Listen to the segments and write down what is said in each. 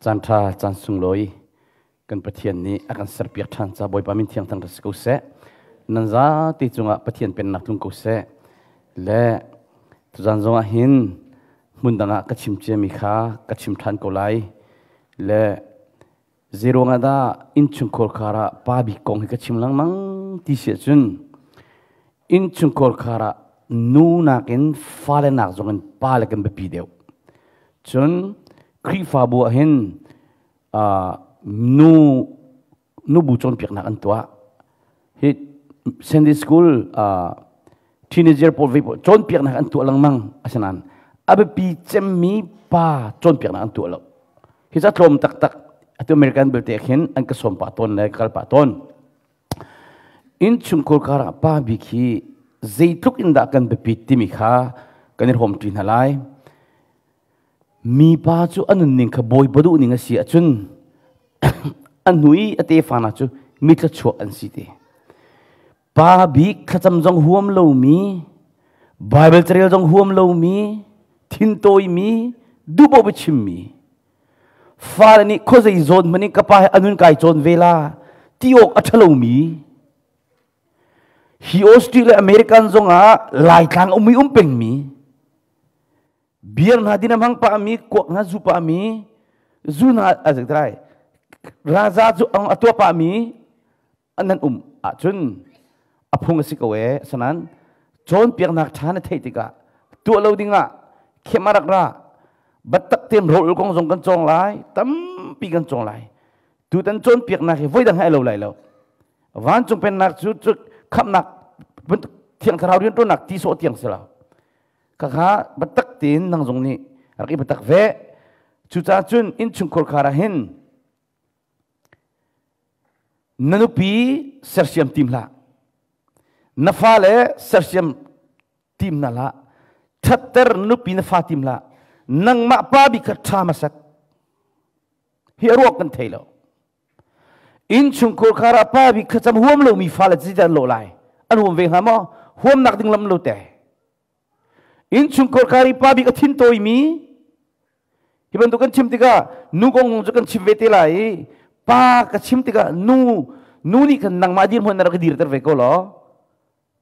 Caan ṭha, caan sunglawi kan Pathian nih a kan serpiak ṭhan ca Bawipa min thiang thang si ko seh. Nan zate cungah Pathian pennak tlung ko seh. Le tuzan zongah hin hmun dang ah ka chim ciami kha ka chim ṭhan ko lai. Le zeiruang ah dah innchungkhar khar ah pa bik kong hi ka chim lengmang ti si ahcun innchungkhar khar ah nu nakin fale nak zong in pale kan biapi deuh. Cun Khrihfabu ah hin nu nubu cawnpiaknak an tuah. Hi Sunday school teenager pawl ve cawnpiaknak an tuah lengmang asinain a biapi cemmi pa cawnpiaknak an tuah lo. Hi ca tlawm taktak atu American belte khin an ka sawm pah tawn le ka kal pah tawn. Innchungkhar karah pa bik hi zeitluk in dah kan biapit timi kha kan i hrawmṭi hna lai. Mipa cu a nunning kha bawipa duhning a si ahcun a hnu i a tefa hna cu mi thluachuak an si te. Pa bik thlacam zong huam lomi, Baibal carel zong huam lomi, thintawimi, duhpaoh biachimmi, Fale nih khuazei zawn hmanh in ka pa he a nun kai cawn ve la ti awk a ṭhalomi hi Australia le American zongah Laitlang um i um pengmi beer hna din a hmang pahmi kuak hna zu pahmi zu hna a rai raza cu a tuah pahmi nan um ahcun a phung a si ko ee sanan cawnpiaknak ṭha na theih tikah tuah lo dingah khem a rak ra battak tem rol kong zong kan cawng lai tampi kan cawng lai tutan cawnpiaknak hi voidang hai lo lai lo vancung pennak cu cu khamnak thiang thlarau rian ṭuannak ti sawh tiang si lo khakha batak tein nang zong nih rak i batak ve cucaah cun innchungkhar khar ah hin Na nupi sersiam tim hlah. Na fale sersiam tim hna hlah. Ṭhatter nupi na fa tim hlah. Nangmah pa bik kha ṭha hmasat. Hi a ruak kan thei lo. Innchungkhar khar ah pa bik kha cam huam lomi fale zeidah an lawh lai? An huam ve hnga maw? Huamnak ding lam lo te. Innchungkhar khar i pa bik a thin tawimi Hi bantuk kan chim tikah nu kong cu kan chim ve te lai i pa ka chim tikah nu nu nih khan nangmah dirhmun na rak dirter ve ko law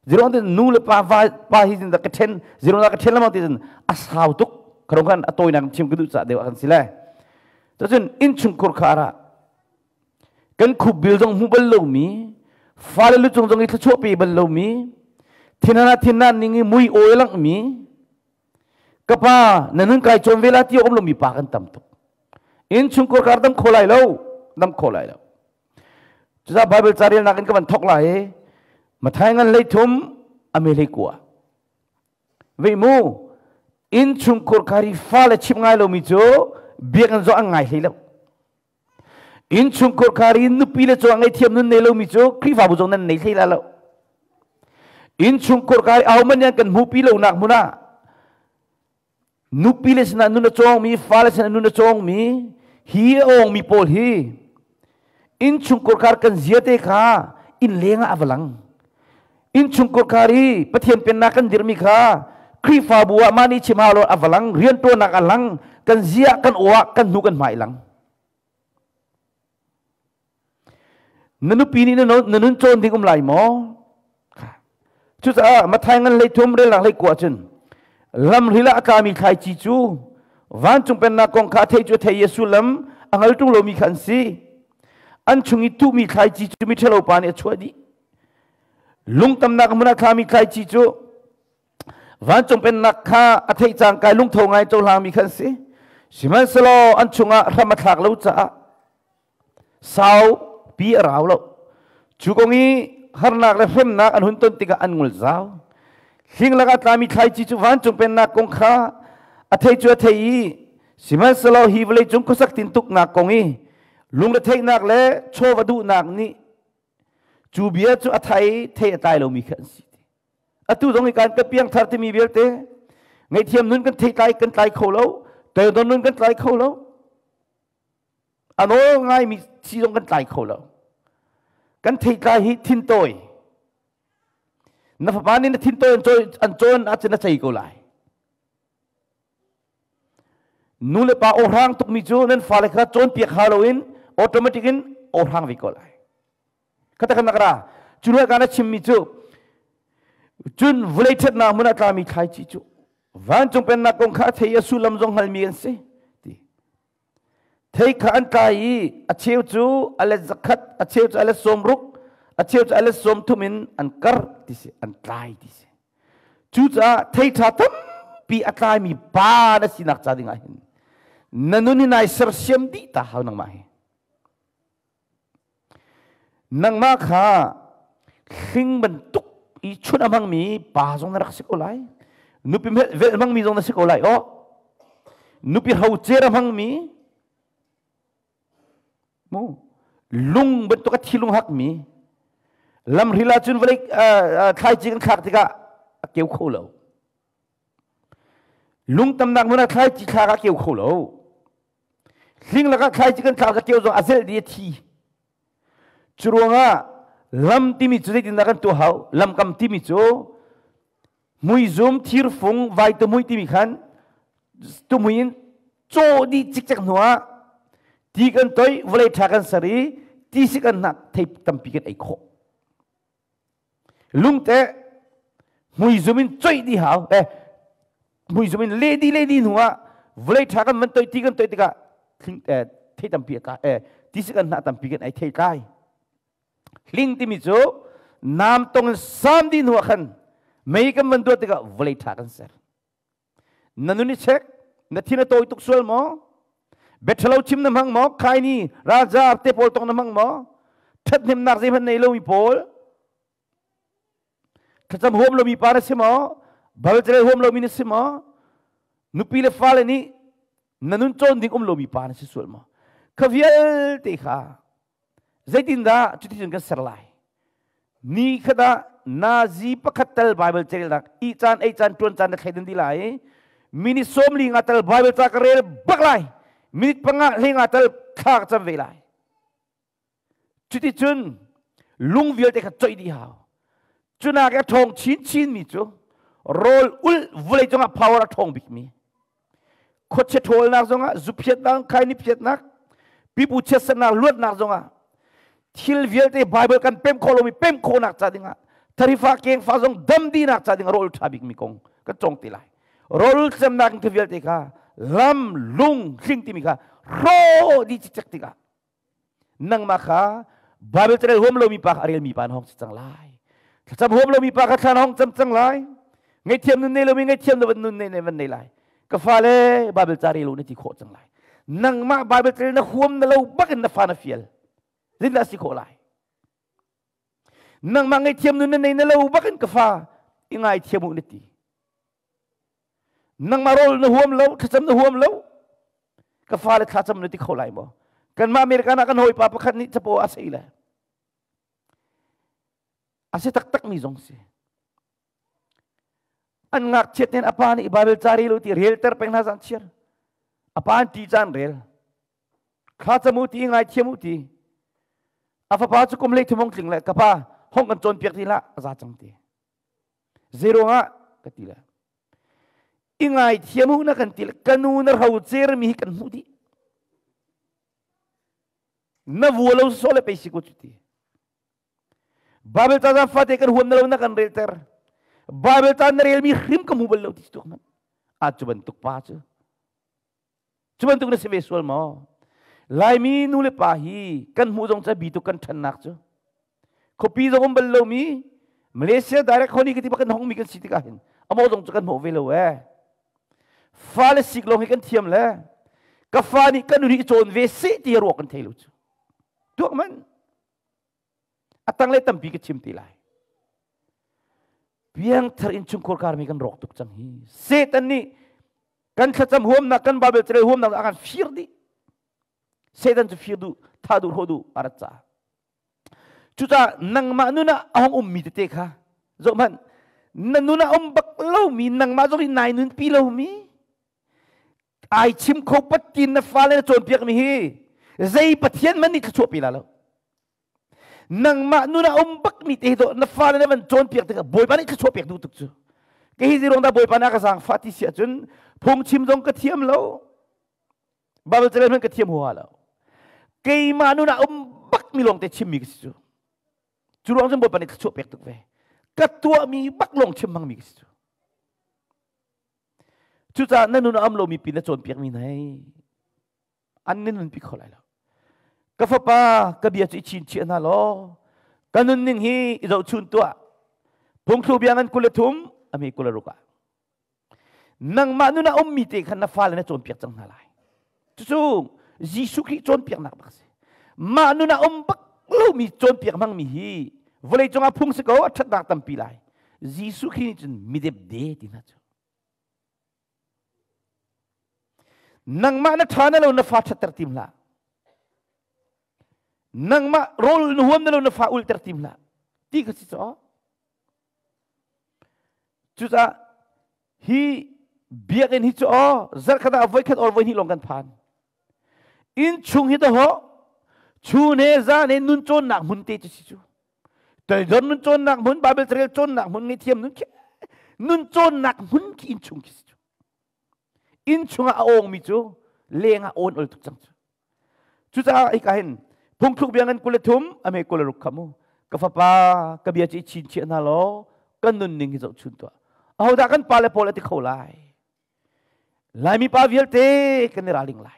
zero te nu le pa va pa hi zin ka then zero ka then lamang ti a sau tuk kharong khan a tawinak chim ka duh ca deuh kan si le cun innchungkhur kha ara kan khup bil zong hmu bal lomi fale lu cung zong i thluachuah pe bal lomi thinana thinnan ning i mui awi langmi Ka pa, na nun kai cawn ve la ti um lomi pa kan tam tuk. Innchungkhar kar dam kho lai lo, dam kho lai lo. Cucaah Bible ca relnak in ka van thok lai i Mathai ngan lei thum ame lei kua. Vei mu, innchungkhar kar i fale chim ngai lomi cu biakinn zong an ngai hlei lo. Innchungkhar khar i nupi le caw ngei thiam nun nei lomi cu Khrihfabu zong nan nei hlei la lo. Innchungkhar khar i ahohmanh nih an kan hmuhpi lonak hmun ah nupi le sinah nun a cawngmi, fale sinah nun a cawngmi, hi a awngmi pawl hi innchungkhar khar kan zia te kha inn leng ah a va lang. Innchungkhar khar i Pathian pennak kan dirhmi kha Khrihfabu ah mah nih chim hau lo a va lang, rianṭuannak a lang, kan zia kan aw ah kan hnu kan hmai lang. Na nupi nih na nun cawn ding um lai maw? Cucaah Mathai ngan hlei thum relnak hlei kua cun lamhril ah a tlami thlaici cu vancung pennak kong kha a thei cu a thei i a sullam a hngal ṭung lomi kha an si. An chung i tuhmi thlaici cu miṭhalo pa nih a chuah dih. Lungtamnak hmun ah thlami thlaici cu Vancung pennak kha a theih cangka lungtho ngai cohlangmi kha an si. Sihmanhsehlaw an chungah hram a thlak lo caah sau pi a rau lo. Cu kong i harnak le hremnak an hun ton tikah an ngul zau. Hling lakah tlami thlaici cu vancung pennak kong kha a thei cu a thei i sihmanhsehlaw hi vawlei cung khuasak tintuknak kong i lungretheihnak le chawva duhnak nih cu bia cu a thai thei a tlai lomi kha an si. Atu zong hi kan ka piangthar timi vialte ngaihthiam nun kan thei tlai kan tlai kho lo toidor nun kan tlai kho lo a nawl ngaimi si zong kan tlai kho lo kan thei tlai hi thin tawi na fapa nih na thin tawi an cawn an cawn ahcun a cei ko lai. Nu le pa awhrang tukmi cu nan fale kha cawnpiak hau loin automatic in awhrang ve ko lai. Khata kan nak ra. Cu ruah kana chimmi cu cun vulei ṭhatnak hmun ah tlami thlaici cu vancung pennak kong kha a thei a sullam zong hngalmi an si ti. Thei kha an tlai i a cheu cu a let zakhat, a cheu cu a let 60, a cheu cu a let 30 in an kar ti si, an tlai ti si. Cucaah thei ṭha tampi a tlaimi pa na sinak ca dingah hin na nun hi nai sersiam dih ta hau nangmah hi. Nangmah kha hling bantuk i chun a hmangmi pa zong na rak si ko lai. Nupi velh hmangmi zong na si ko lai. Aw. Nupi hrocer a hmangmi mu lung bantuk a thilung hakmi lamhril ahcun vawlei thlaici kan thlak tikah a keu kho lo. Lung tamnak hmun ah thlaici thlak a keu kho lo. Hling lakah thlaici kan thlak keu zong a zelh dih a thi. Cu ruangah lam timi cu zeitindah kan tuah hau? Lamkam timi cu muizum, thirfung, vai tumui timi khan tumui in caw dih cikcek hnuah ti kan toih, vawlei ṭha kan ser i ti si kan hnak thei tampi kan ei khawh. Lungte muizum in coih dih hau. Eh, muizum in le di le di hnu ah vawlei ṭha kan van toih ti kan toih tikah thei tampi a kai ti si kan hnah tampi kan ei thei kai. Hling timi cu nam tong in sam di hnu ah khan mei kan van duat tikah vawlei ṭha kan ser. Na nun i check, na thin a tawi tuk sual maw? Biaṭhalo chim na hmang maw? Khaini, raja te pawl tong na hmang maw? Ṭhathnemnak zeihmanh nei lomi pawl? Thlacam huam lomi pa na si maw? Balcel huam lomi na si maw? Nupi le fale nih na nun cawn ding um lomi pa na si sual maw? Kha vialte kha Zeitindah cuticun kan ser lai? Ni khat ah nazi pakhat tal Bible carelnak i caan ei caan tuan caan na thleidan dih lai. Minute 45 tal Bible ca ka rel bak lai. Minute 5 hlenga tal thla ka cam ve lai. Cuticun lung vialte kha coih dih hau. Cunak a ṭhawng chinchin mi cu rawl ulh vawlei cungah power a ṭhawng bikmi khuachia ṭhawlnak zongah zuphiatnak khaini phiatnak pipu chiatsernak luatnak zongah thil vialte Bible kan pem khawh lomi pem khawhnak ca dingah tharifa kengfa zong dam dihnak ca dingah rawl ṭha bikmi kong kan cawng ti lai. Rawl cemnak in vialte kha lam lung hling timi kha hrawh dih cikcek tikah nangmah kha Bible carel huam lomi pa kha a relmi pa na hong si cang lai. Thlacam huam lomi pa kha thla na hong cam cang lai. Ngaihthiam nun nei lomi ngaihthiam na van nun nei van nei lai. Ka fale Bible ca rel u na ti khawh cang lai. Nangmah Bible carel na huam na lo bak in na fa na fial. Zeitindah si khawh lai? Nangmah ngaihthiam nun na nei na lo bak in ka fa i ngaithiam u na ti. Nangmah rawl na huam lo, thlacam na huam lo. Ka fale thlacam na ti kho lai maw? Kanmah American ah kan hawipa pakhat nih capo a sei le. A si taktak mi zong si. An ngakchiat nen a pa nih Bible ca rel u ti relter peng hna zang chiar. A pa an ti caan rel. Thlacam u ti ngaithiam u ti. A fapa cu kum 33 hong tling le ka pa hong kan cawnpiak ti hlah a za cang ti. Zeiruangah ka ti le i ngaithiam u na kan ti le ka nu na rocer mi hi kan hmuh dih. Na vua lo so le pe si ko cu ti. Bible ca zan fate kan huam na lo na kan relter. Bible ca na rel mi hrim ka hmu bal lo ti tuk man. A cu bantuk pa cu. Cu bantuk na si ve sual maw? Laimi nu le pa hi kan hmuh zong ca bi tuk kan ṭhannak cu. Khuapi zong um bal lomi Malaysia direct honi ka ti bak kan hong mi kan si tikah hin amo zong cu kan hmuh ve lo ee. Fa le sik lawng hi kan thiam le ka fa nih kan nun hi cawn ve seh ti ruak kan thei lo cu. Tuak man. A tanglei tampi ka chim ti lai. Piangthar innchungkhar karmi kan rawk tuk cang hi. Satan nih kan thlacam huamnak kan Bible carel huamnak a kan fir dih. Satan cu fir duh, tha duh, hrawh duh a rat caah. Cucaah nangmah nun ah a hong ummi tete kha zoh hmanh. Na nun ah um bak lomi nangmah zong hi nai nun pi lomi ai chim kho pattin na fale na cawnpiakmi hi zei Pathian man nih thluachuah pe la lo. Nangmah nun ah um bakmi te hi dawh na fale na van cawnpiak tikah Bawipa nih thluachuah pek duh tuk cu. Kei hi zirong dah Bawipa nih a ka zaangfah ti si ahcun phungchim zong ka thiam lo. Bible carel hmanh ka thiam huaha lo. Keimah nun ah um bak mi lawng te chimmi ka si cu. Cu ruang cun Bawipa nih thluachuah pek tuk ve. Ka tuahmi bak lawng chim hmangmi ka si cu. Cucaah na nun a um lomi pi na cawnpiakmi hna hei an nin nunpi kho lai lo. Ka fapa ka bia cu i chinchiah hna law ka nunning hi i zohchun tuah. Phungthlu bia ngan 23 a mi 26 ah. Nangmah nun ah ummi te khan na fale na cawnpiak cang hna lai. Cucu Jesuh Khrih cawnpiaknak bak a si. Mah nun ah um bak lomi cawnpiak hmangmi hi vawlei cungah phung si ko a ṭhatnak tampi lai. Jesuh Khrih nih cun midepde ti hna cu. Nangmah na ṭha na lo na fa ṭhatter tim hlah. Nangmah rawl na huam na lo na fa ulter tim hlah. Ti kha si caw. Cucaah hi biakinn hi cu aw zarkhat ah voikhat or voihnih lawng kan phan. Inn chung hi dahawh chun he zan he nun cawnnak hmun te cu si cu. Toidor nun cawnnak hmun, Bible carel cawnnak hmun, ngaihthiam nun khi nun cawnnak hmun khi inn chung khi si cu. Inn chungah a awngmi cu leng ah awn ol tuk cang cu. Cucaah hika hin phungthluk bia ngan 23 a me 26 kha mu ka fapa ka bia cu i chinchiah hna law kan nunning hi zohchun tuah. Ahodah kan pa le pawl a ti kho lai? Laimi pa vialte kan i ralring lai.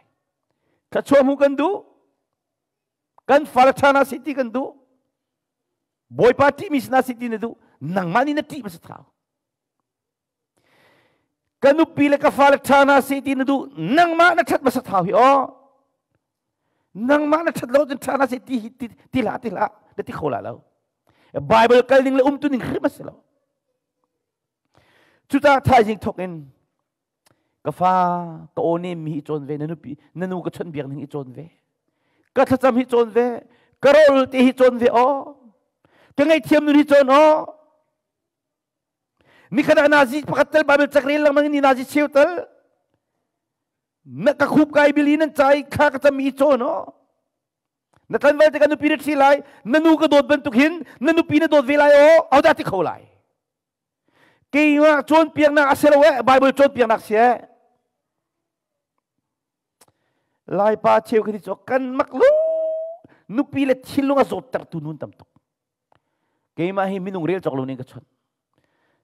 Thluachuah hmuh kan duh. Kan fale ṭha hna seh ti kan duh. Bawipa ṭihmi si hna seh ti na duh. Nangmah nih na ṭih hmasa thau. Ka nupi le ka fale ṭha hna seh ti na duh nangmah na ṭhat hmasa thau hi aw nangmah na ṭhat lo cun ṭha hna seh ti hi ti hlah ti hlah na ti kho la lo. Bible kal ning le umtu ning hrim a si lo. Cucaah thaizing thawk in ka fa ka aw nem mi hi cawn ve, na nupi na nu ka chawnh biak ning hi cawn ve, ka thlacam hi cawn ve, ka rawl te hi cawn ve aw, ka ngaihthiam nun hi cawn aw. Nikhat ah nazi pakhat tel Bible cak rel lengmang in nazi cheu tel na ka khup kai bili nan cai kha ka cam i cawn aw. Na tlanval te ka nupi na ṭhi lai, na nu ka dawt bantuk hin na nupi na dawt ve lai aw, ahodah ti kho lai? Keimah cawnpiaknak a si lo eh, Bible cawnpiaknak si eh. Laipa cheu khi cu kan mak lu nupi le thinlung a zawttertu nun tam tuk. Keimah hi minung rel cawk lo ning ka chawnh.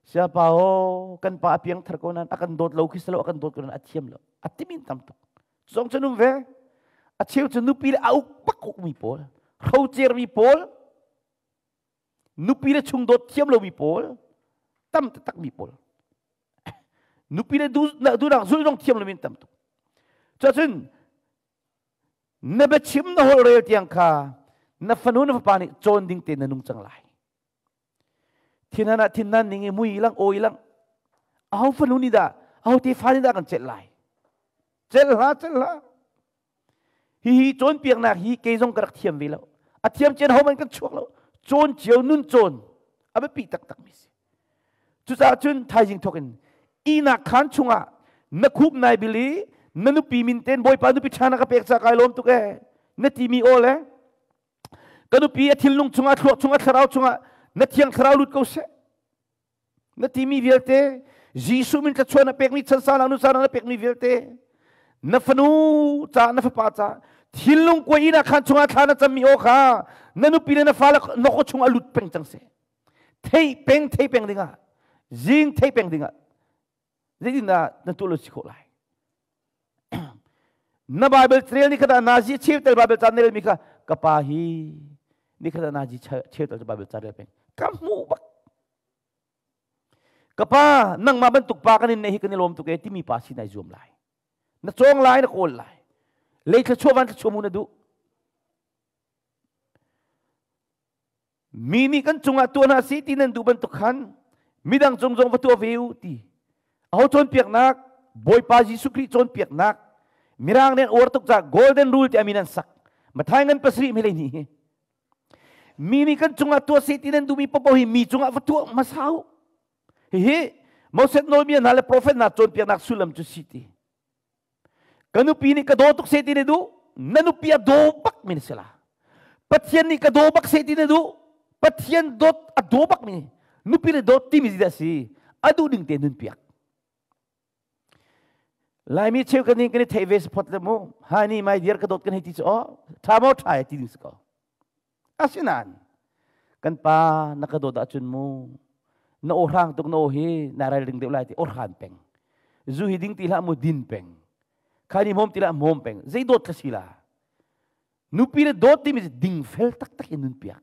Siapa o kan pa a piang thar ko nan a kan dawt lo khi salo a kan dawt ko nan a thiam lo. A timin tam tuk. Zong cu num ve. A cheu cu nupi le a uk bak uk mi pawl, hrocer mi pawl, nupi le chung dawt thiam lo mi pawl, tam taktak mi pawl. Nupi le dunak zul zong thiam lo min tam tuk. Cuacun Na biachim na holhrel tiang kha na fanu na fapa nih cawn ding te na nung cang lai. Thinhan ah thinnan ning i mui lang awi lang. Aho fanu nih dah aho te fa nih dah kan celh lai? Celh hlah, celh hlah. Hihi cawnpiaknak hi kei zong ka rak thiam ve lo. A thiam cian ho man kan chuak lo. Cawn cio nun cawn a biapi taktak mi si. Cucaah cun thaizing thawk in ihnak khaan chungah na khup nai bil i na nupi min ten Bawipa nupi ṭha na ka pek ca kai lawm tuk ee na timi aw le ka nupi a thinlung chungah thluak chungah thlarau chungah na thiang thlarau lut ko seh na timi vialte Jesuh min thlachuah na pekmi chansa na nusa na pekmi vialte na fanu ca na fapa ca thinlung kuai ihnak khaan chungah thla na cammi aw kha na nupi le na fale na kaw chungah lut peng cang seh. Thei peng thei peng dingah zing thei peng dingah zeitindah na tuah lo si khawh lai? Na Bible trail ni khat ah nazi cheu tel Bible ca na rel mi kha ka pa hi ni khat ah nazi cheu tel Bible ca rel peng ka hmuh bak. Ka pa nangmah bantuk pa kan in nei hi kan i lawm tuk e timi pa si nai zuam lai. Na cawng lai na kawl lai. Lei thluachuah van thluachuah mu na duh. Mi nih kan cungah tuah hna seh ti nan duh bantuk khan midang cung zong va tuah ve u ti. Aho cawnpiaknak? Bawipa Jesuh Khrih cawnpiaknak. Mirang nih an uar tuk caah Golden Rule tiah min an sak. Matthai ngan pasarih hme hleihnih hi. Mi nih kan cungah tuah seh ti nan duhmi paohpaoh hi mi cungah va tuah hmasa u. Hihi Moses nawlbia hna le profet hna cawnpiaknak sullam cu si ti. Ka nupi nih ka daw tuk seh ti na duh, na nupi a daw bak mi na si la. Pathian nih ka daw bak seh ti na duh, Pathian dawt a daw bak mi nupi le dawt timi zeidah si? A duh ding te nun piak. Laimi cheu kan ning kan i theih ve support le mu. Hani my dear ka dawt kan hei ti cu oh tha maw tha ti ding si ko. Asinain kan pa na ka dawt ahcun mu na aw hrang tuk na aw hi na ral ring deuh lai ti aw hran peng. Zu hi ding ti hlah mu din peng. Khani hmom ti hlah hmom peng. Zei dawt ka si la. Nupi le dawt timi dingfel taktak in nun piak.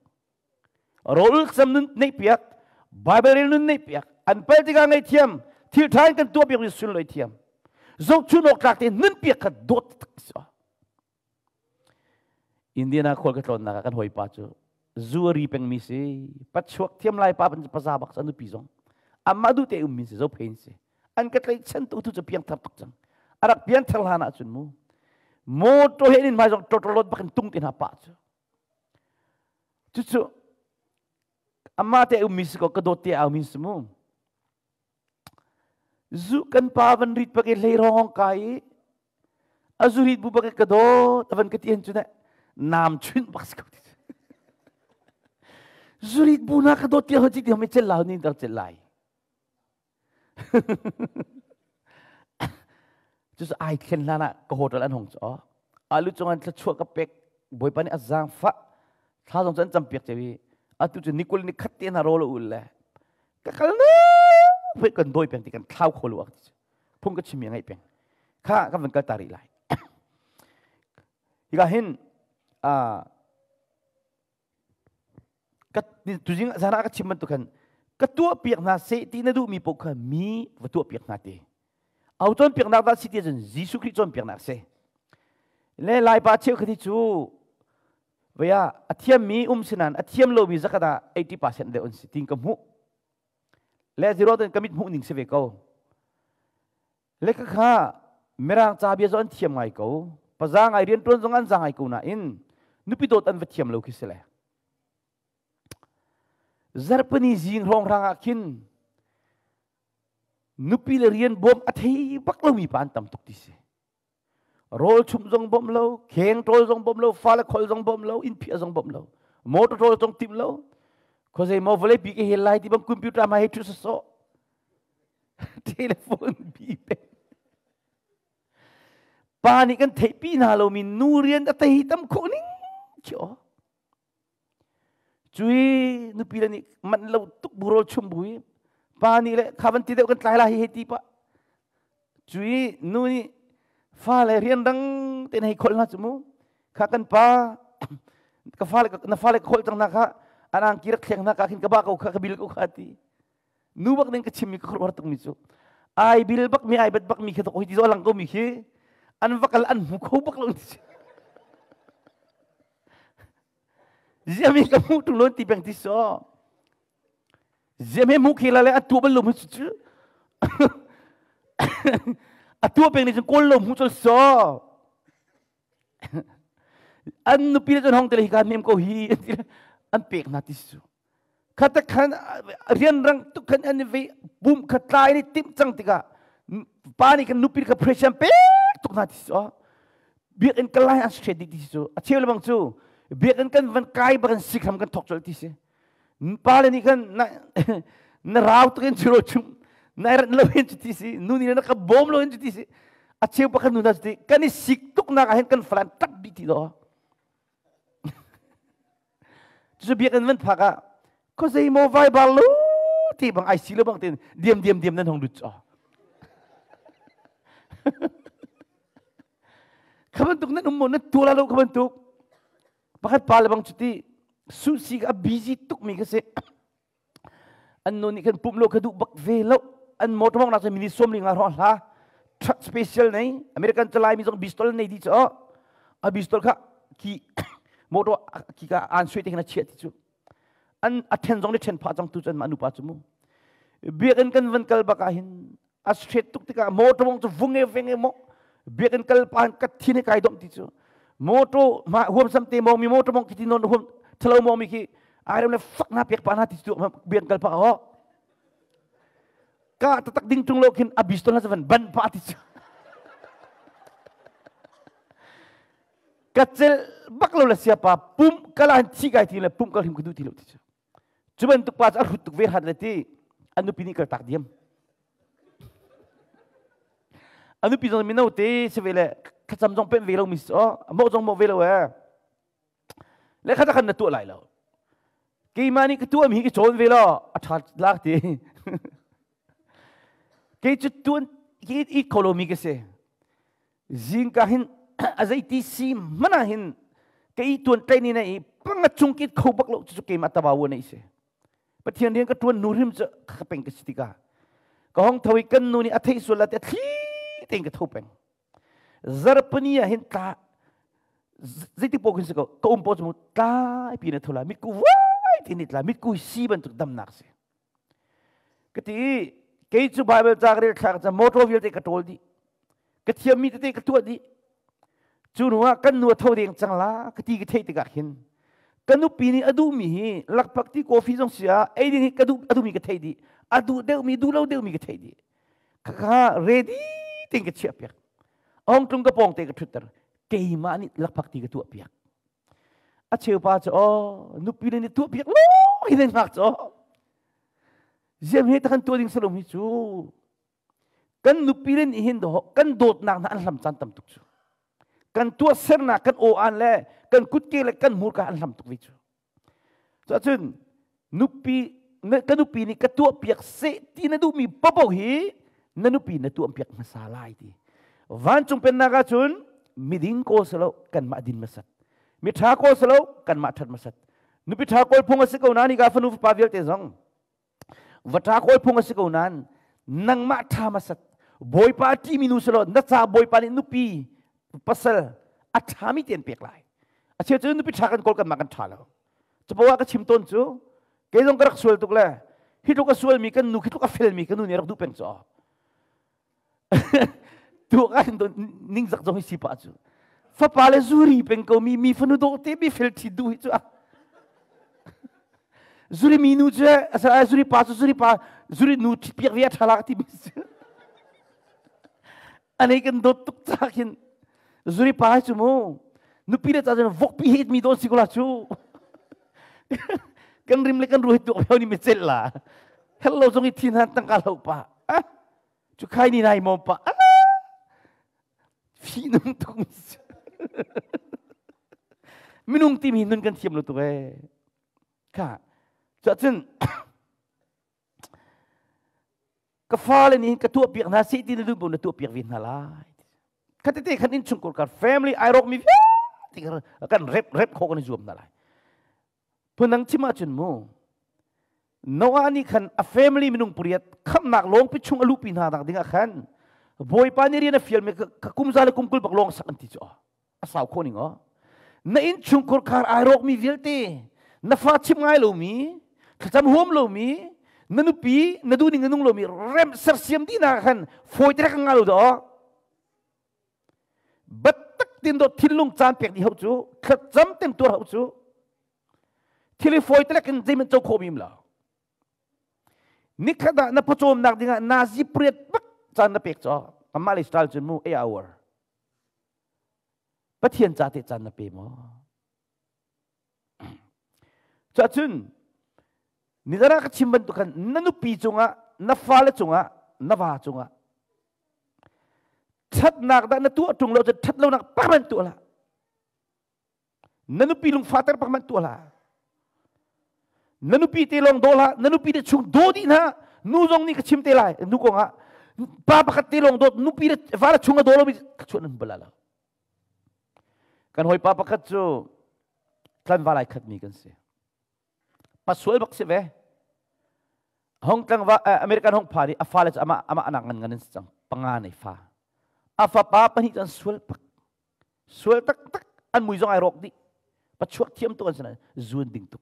Rawl sam nun neih piak. Bible rel nun neih piak. An pal tikah ngaihthiam. Thil ṭha in kan tuah piak mi sunlawi thiam. Zohchun awk tlak tein nun piak kha dawt tak si. Indiana khual ka tlawnnak ah kan hawipa cu zu a ri pengmi si. Pachuak thiam lai pa paza bak sa nupi zong. Amah duh te ummi si zo phein si. An ka tlaihchan tu tu cu piangthar tuk cang. A rak piangthar hlan ahcun mu motor he in hmai zong totolot bak in tung te hna pah cu. Cucu amah te ummi si ko ka dawt te au mi si mu. Zu kan pa van rit bak i hlei rong kai i a zu rit bu bak i ka dawt avan ka ti han cu ne nam chun bak si ko ti. Zu rit bu na ka dawt ti ho chi ti ho mi cel lau ni dar cel lai. Cucu ai thlen hlan ah ka hotel an hong caw. Alu cung an thluachuah ka pek Bawipa nih a zaangfah thla zong cu an campiak ceu i atu cu nikul ni khat te hna rawl a ul le ka kal na pei kan dawi peng ti kan thlau kho lu phung ka chim mi ngaih peng kha kan van kal ta rih lai hika hin Ka tuzing zan ah ka chim bantuk khan ka tuah piak hna seh ti na duhmi paoh kha mi va tuah piak hna ti. Au cawnpiaknak dah si ti ahcun Jesuh Khrih cawnpiaknak si. Le Laipa cheukhat hi cu vaya a thiammi um sinan a thiam lomi zakat ah 80% deuh an si tin ka hmuh. Le zero ten ka mit hmuh ning si ve ko. Le ka kha Mirang ca bia zong an thiam ngai ko. Paza ngai rianṭuan zong an za ngai ko nain nupi dawt an va thiam lo khi si le. Zarhpini zing hrawnghrang ah khin nupi le rian bawm a thei bak lomi pa an tam tuk ti si. Rawl chumh zong bawmh lo, kheng ṭawl zong bawmh lo, fale khol zong bawmh lo, inn phiah zong bawmh lo, motor ṭawl zong timh lo. Khuazei maw vawlei pi ka hel lai ti bang computer ma hei ṭhu sawsawh. Telephone bi pe. Pa nih kan theihpi hna lomi nu rian a tei tam khawh ning khi aw. Cui nupi le nih manh lo tuk bu rawl chum bu i pa nih le kha van ti deuh kan tlai la hi hei ti pa. Cui nu nih fa le rian dang te hei kholh hna cu mu. Kha kan pa ka fale na fale ka kholh cang na kha an angki rak thleng hna ka khin ka ba ko kha ka bil ko kha ti. Nu bak ning ka chimmi ka khuaruahhar tukmi cu ai bil bak mi ai bat bak mi khi tok ti zo lang ko mi khi an va kal an hmu kho bak lo ti ziami ka hmuh tung lon ti peng ti so ziami hmu khi la le atu bal lo mu cu atu peng ni cun kawl lo hmu chol so an nupi le cun hong te le hi ka nem ko hi an pek hna ti su Kha khan rianrang tuk khan an i pum kha tlai ni timh cang tikah pa nih kan nupi kha pressure pek tuk hna ti cu biakinn ka lai an straight dih ti cu a cheu lebang cu biakinn kan van kai bak in sikham kan thok colh ti si pa le nih khan na na rau tuk in churo chung na rat lo in cu ti si nu nih na ka bawm lo in cu ti si a cheu pakhat nu na cu ti kan i sik tuk nak ah hin kan falan tap dih ti do Cucu biakinn van phak ah khuazei maw vai bar lo ti bang ai si lo bang tin diam diam diam nan hong lut cho. Kha bantuk nan um maw nan tua lo kha bantuk. Pakhat pa le bang cuti susi a busy tuk mi kha si. An nu nih khan pumh lo kha duh bak ve lo. An motor mong nak cun mini som li nga hrawng hla. Truck special nei American calai mi zong bistol nei di cho. A bistol kha ki motor ki ka an sui te khan a chiah ti cu. An a then zong le then pha cang tu cun ma nupa cu mu. Biakinn kan van kal bak ah hin a straight tuk tikah motor mong cu vung e veng e mo biakinn kal pa ka thin kai dom ti cu motor ma huam sam te mong mi motor mong khi ti non huam thalo mong mi khi ai le fak na pek pa na ti cu biakinn kal pa ho ka tatak ding tung lo khin a bistol na van ban pa ti cu ka cel bak lo la sia pa pum kala han thi kai ti le pum kal him ka du ti lo ti cu Cu bantuk pa cu a hrut tuk ve hrat le ti an nupi nih kaltak diam. A nupi zong mino te si ve le thlacam zong pen ve lo mi si aw mo zong mo ve lo e. Le kha khan na tuah lai lo. Keimah nih ka tuah mi hi ka cawn ve lo a ṭha lak ti. Kei cu tuan i i kho lo mi ka si. Zingka hin a zeiti si hmanh ah hin ka i tuan tlai ni na i panga cung kit kho bak lo cu keimah tabawu na i si. Pathian rian ka ṭuan nu hrim cu ka peng ka si tikah ka hong tho i kan nu nih a theih sual la te thli tein ka tho peng. Zarpani ah hin tla zeiti paoh khin si ko ka um paoh cu tlai pi na tho la mitku vai ti ni tla mitku si bantuk damnak si. Ka ti i kei cu Bible ca ka rel thlak ca motor vialte ka ṭawl dih. Ka thiammi tete ka tuah dih. Cu hnu ah kan nu a tho deng cang la ka ti ka theih tikah khin ka nupi nih a duhmi hi lakphak ti coffee zong si ah ei ding hi ka duh a duhmi ka theih dih. A duh deuhmi duh lo deuhmi ka theih dih. Khakha ready tein ka chiah piak. Ong tlung ka pawng te ka ṭhutter. Keimah nih lakphak ti ka tuah piak. A cheupa cu aw nupi le nih tuah piak lo hi nan hngak cu ziam he takhan tuah ding salom hi cu kan nupi le nih hin kan dawtnak hna an hlam caan tam tuk cu kan tuahsernak kan aw an le kan kutke le kan hmurka an hlam tuk ve cu Cuahcun nupi ka nupi nih ka tuahpiak seh ti na duhmi paoh hi na nupi na tuahpiak hmasa lai ti. Vancung pennak ahcun miding kawl si lo kanmah din hmasat. Miṭha kawl si lo kanmah ṭhat hmasat. Nupi ṭha kawl phung a si ko nain hika fanu fapa vialte zong va ṭha kawl phung a si ko nain nangmah ṭha hmasat. Bawipa a ṭihmi nu si lo na ca Bawipa nih nupi pasal a ṭhami te an pek lai. A cheu cu nupi ṭha kan kawl kanmah kan ṭha lo. Capo ah ka chim tawn cu kei zong ka rak sual tuk le hi tluk a sualmi kan nu khi tluk a felmi ka nu nih rak duh peng cu. Tu kan ningzak zong hi si pah cu. Fapa le zuri peng ko mi mi fanu dawh te mi fel thi duh hi cu. Zuri mi nu cu zuri pa cu zuri pa zuri nu piak ve a ṭha la ti mi cu. Anei kan dawt tuk ca khin zuri pa hi cu mu nupi le ca cun vokpi he mi dawn si ko la cu kan rim le kan ruai tuak ni mi cel la hello zong i thin han tangka lo pa cu khai ni nai mom pa fi nung tuk mi minung ti mi nun kan thiam lo tuk e kha cun Ka fale nih ka tuahpiak hna seh ti na duh bu na tuahpiak ve hna lai. Khatete khan innchungkhar kar family ai rawk mi vialte kan rep rep kho kan i zuam hna lai. Phundang chim ahcun mu Noah nih khan a family minung pariat khamnak lawngpi chung a luhpi hna nak ding ah khan Bawipa nih rian a fial mi ka kum za le kum 20 bak lawng sak an ti cu a sau khawh ning aw na innchungkhar khar ai rawkmi vialte na fa chim ngai lomi thlacam huam lomi na nupi na duhning na nung lomi rem sersiam dihnak khan fawi te kan ngah lo daw battak tin do thinlung caan pek dih hau cu thlacam tem tuar hau cu thil i fawi telek in zeiman co khawh mi lo nikhat ah na pawcawmnak dingah nazi priat bak caan na pek cho amah le style cun mu 8 hour Pathian ca te caan na pe maw? Cuahcun nizan ah ka chim bantuk khan na nupi cungah, na fale cungah, na va cungah ṭhatnak dah na tuah ṭung lo cun ṭhat lonak pak man tuah hlah. Na nupi lungfahter pak man tuah hlah. Na nupi te lawng daw hlah, na nupi te chung daw dih hna. Nu zong nih ka chim te lai, nu kong ah pa pakhat te lawng dawt, nupi le va le chung a daw lomi ka chuah nan bal lo. Kan hawipa pakhat cu tlanval ai khatmi kan si. Pasual bak si ve. Hong tlangva American hong pha nih a fale cu amah amah anak ngan ngan an si cang. Panga nei fa. A fapa pahnih cu an sual pak. Sual taktak an mui zong ai rawk dih. Pachuak thiam tuk an si nain zuan ding tuk.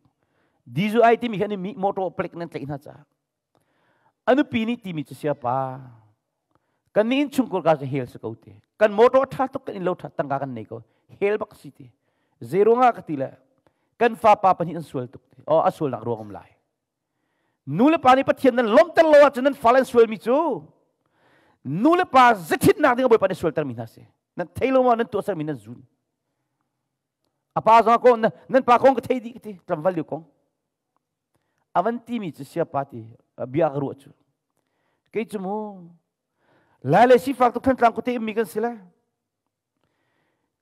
Dizu ai timi khan mi motor plek nan tlaih hna caah. A nupi nih timi cu siapa kan nih innchungkhar ka cu hel si ko ti. Kan motor ṭha tuk kan inn lo ṭha tangka kan nei ko. Hel bak si ti. Zei ruangah ka ti le kan fapa pahnih an sual tuk ti. Oh a sualnak ruang um lai. Nu le pa nih Pathian nan lawmhter lo ahcun nan fale an sualmi cu nu le pa zathitnak ding ah Bawipa nih sualtermi hna si. Nan thei lo maw nan tuahsermi nan zun. A pa zong ko nan pa kong ka thei dih ka ti tlangval liu kong. A van timi cu siapa ti bia ka ruah cu. Kei cu mu. Lai le sifak tuk Thantlang khuate ummi kan si le.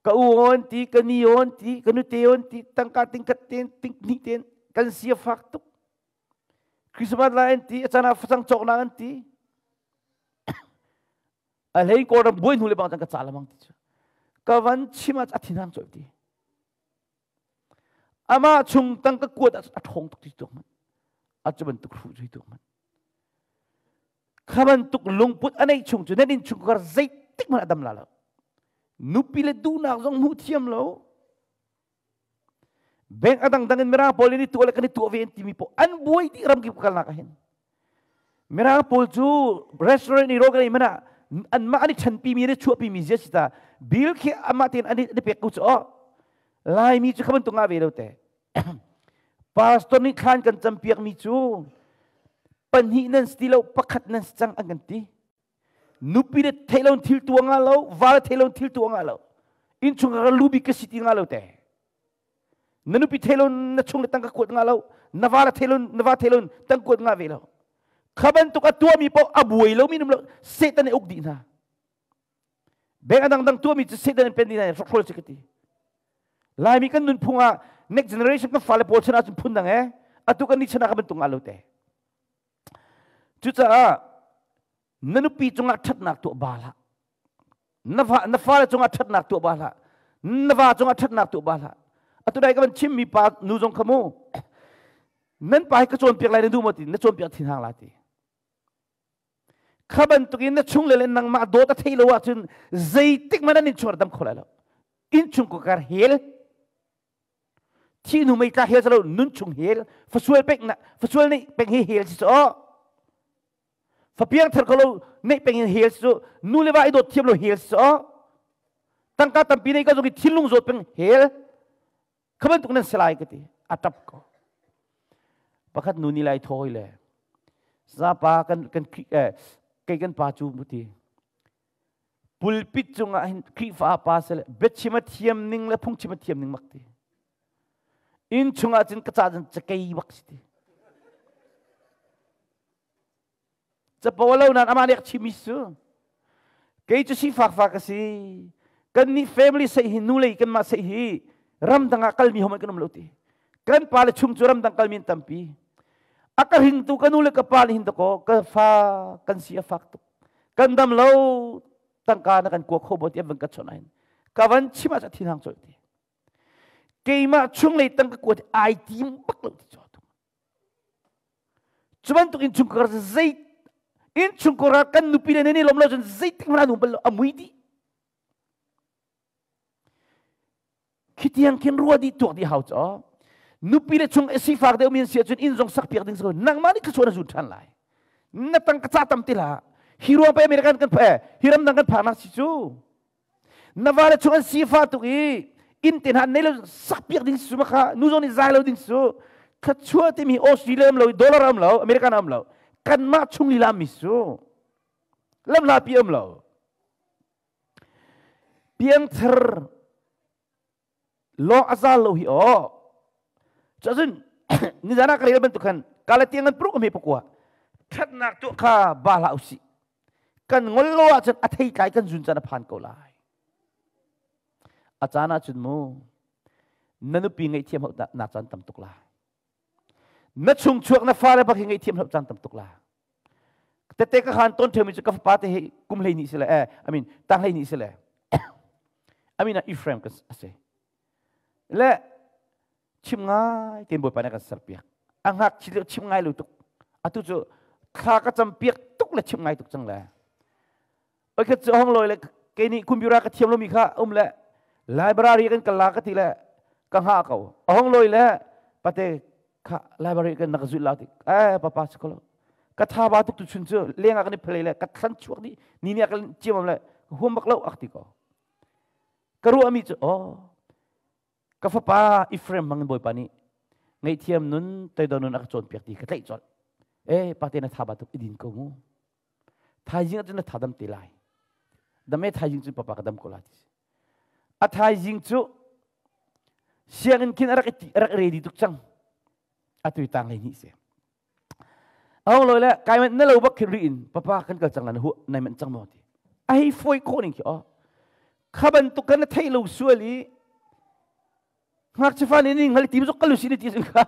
Ka u on ti, ka ni on ti, ka nute on ti, tangka tingkhat ten, ting hnih ten, kan si a fak tuk. Christmas lai an ti, a caan ah facang cawknak an ti. A hlei Kawlram buai hnu le bang cang ka ca lamang ti cu. Ka van chim ah a thinhang colh ti. Amah chung tang ka kuat a ṭhawng tuk ti tuak man. A cu bantuk hruh cu tuak man. Kha bantuk lungput a neih chung cu nan inn chungkhar zeitik hmanh a dam la lo. Nupi le duhnak zong hmuh thiam lo. Bank a dangdang in Mirang pawl in i tuah le kan i tuah ve an timi pawl an buai dih ramkip kalnak ah hin. Mirang pawl cu restaurant i rawl kan ei hmanh ah anmah an i ṭhanpi mi an i chuahpi mi zia si ta bill khi amah tein an i pek ko cu oh Laimi cu kha bantuk ngah ve lo te. Pastor nih thlan kan campiak mi cu pahnih nan si ti lo pakhat nan si cang an kan ti. Nupi le theih lo thil tuah nga lo, va le theih lo thil tuah nga lo. Innchungkhar lu bik ka si ti nga lo te. Na nupi theih lo na chung le tangka kuat nga lo, na va le theih lo na va theih lo tang kuat nga ve lo. Kha bantuk a tuahmi paoh a buai lomi num lo Satan nih uk dih hna. Bank a dangdang tuahmi cu Satan in pen dih hna hrokhrawl si ka ti. Laimi kan nunphung ah next generation kan fale pawl chan ahcun phun dang eh atu kan ni chan ah ka bantuk nga lo te. Cucaah na nupi cungah ṭhatnak tuah ba hlah. Na va na fale cungah ṭhatnak tuah ba hlah. Na va cungah ṭhatnak tuah ba hlah. Atu dai ka van chimmi pa nu zong kha mu nan pa hi ka cawnpiak lai na duh maw ti na cawnpiak thin hang la ti. Kha bantukin na chung le le nangmah dawt a thei lo ahcun zeitik hmanh an innchungkhar dam kho lai lo. Innchungkhar hel thi hnu mei tla hel lo nun chung hel fasual pek na fasual nih peng hi hel si so fapiang thar ko lo neih peng in hel si nu le va i dawt thiam lo hel si so tangka tampi nei ka zong i thinlung zawt peng hel kha bantuk nan si lai ka ti a tap ko pakhat nu ni lai thawi le zapa kan kan kei kan pa cu mu ti pulpit cungah hin Khrihfa pa sile biachim a thiam ning le phungchim a thiam ning mak ti inn chungah cun ka ca cun cakei bak si ti capo lo nan amah nih chimi su kei cu sifak fa ka si kan nih family sei hi nu lei kan mah sei hi ramdang ah kalmi hom kan um lo ti kan pa le chung cu ramdang kalmi an tampi a ka hringtu ka nu le ka pa nih hin dakaw ka fa kan si a fak tuk kan dam lo tangka na kan kua kho bo ti an van ka chawnh ahin ka van chim ah thin hang choi ti keimah chung lei tang ka kua ti ai tim bak lo ti cho tu cu bantuk in chungkhar zei in chungkhar kan nupi le ne lom lo cun zeitik hmanh an um bal lo a mui dih Khi tiang khin rua dih tuak dih hau caw. Nupi le chung sifak deuh mi an si ahcun inn zong sak piak ding si nangmah nih thluachuah na zun ṭhan lai. Na tang ka ca tam ti hlah. Hi ruang pe American kan phe, hi ramdang kan phak nak si cu. Na va le chung an sifa tuk i inn te hna nei lo sak piak ding si kha nu zong nih zai lo ding si cu. Thluachuah timi Australia um lo, dollar um lo, American um lo. Kanmah chung lila mi su. Lamhla pi um lo. Piangthar lawng a zal lo hi aw. Cun nizan ah ka rel bantuk khan Galatian ngan pruk me pakua thatnak tuah kha ba hlah usih. Kan ngol lo ahcun a thei tlai kan zun caan a phan ko lai. A caan ahcun mu na nupi ngaihthiam hau na caan tam tuk la. Na chung chuak na fale bak hi ngaihthiam hau caan tam tuk la. Tete ka khan ton themi cu ka fapa te hi kum hlei ni si le eh I mean tang hlei ni si le I mean Ephraim ka ase le chim ngai ten bawipa na kan ser piak a ngak chi chim ngai lo tuk atu cu thla ka cam piak tuk le chim ngai tuk cang le oi khat cu hong loi le kei nih computer ka thiam lomi kha um le library kan kal la ka ti le ka hngah ko hong loi le pate kha library kan nak zul la ti eh papa si ko ka tha ba tuk tu chun cu leng ah kan i phalei le ka thlan chuak di ni ni kan chiam le huam bak lo ak ti ko ka ruah mi cu oh ka fapa Ephraim hmang in Bawipa nih ngaihthiam nun toidor nun a ka cawnpiak ti ka tlaih colh eh pate na tha ba tuk i din ko mu thaizing ah cun na tha dam te lai dam e thaizing cu papa ka dam ko la ti a thaizing cu sianginn khin a rak a rak ready tuk cang atu tang lei ni si ahong loi le kai na lo bak khin ri in papa kan kal cang la na hu nai man cang maw ti. A hei fawi khawh ning khi aw. Kha bantuk kan na theih lo sual i ngakchia fa nih ni ngal ti zok kalu si ni ti sun kha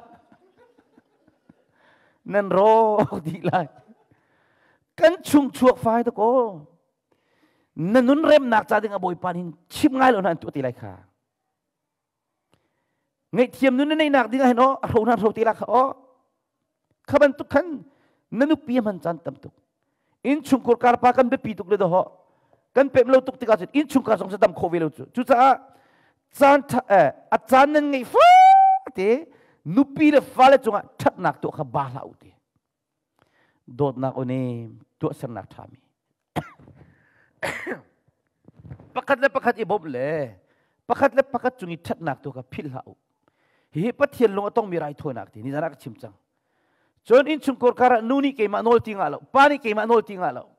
nan rawk dih lai. Kan chung chuak fai ta ko. Na nun remnak ca ding a Bawipa nih chim ngai lo na an tuah ti lai kha. Ngaihthiam nun na neihnak ding ah hin aw a hro na hro te la kha aw. Kha bantuk khan na nupi hman caan tam tuk. Innchungkhar karpa kan biapi tuk le doho. Kan pem lo tuk tikah cun innchungkhar zong cu dam khawh ve lo cu. Cucaah caan a caan nan ngeih fate nupi le fale cungah ṭhatnak tuah kha ba hlah u ti. Dawtnak aw nem tuahsernak ṭhami. Pakhat le pakhat i bawmh le pakhat le pakhat cung i ṭhatnak tu kha philh hlah u. Hihi Pathian lung a tongmi raithawinak ti nizan ah ka chim cang. Cun innchungkhar karah nu nih keimah nawl ti ngah lo, pa nih keimah nawl ti ngah lo.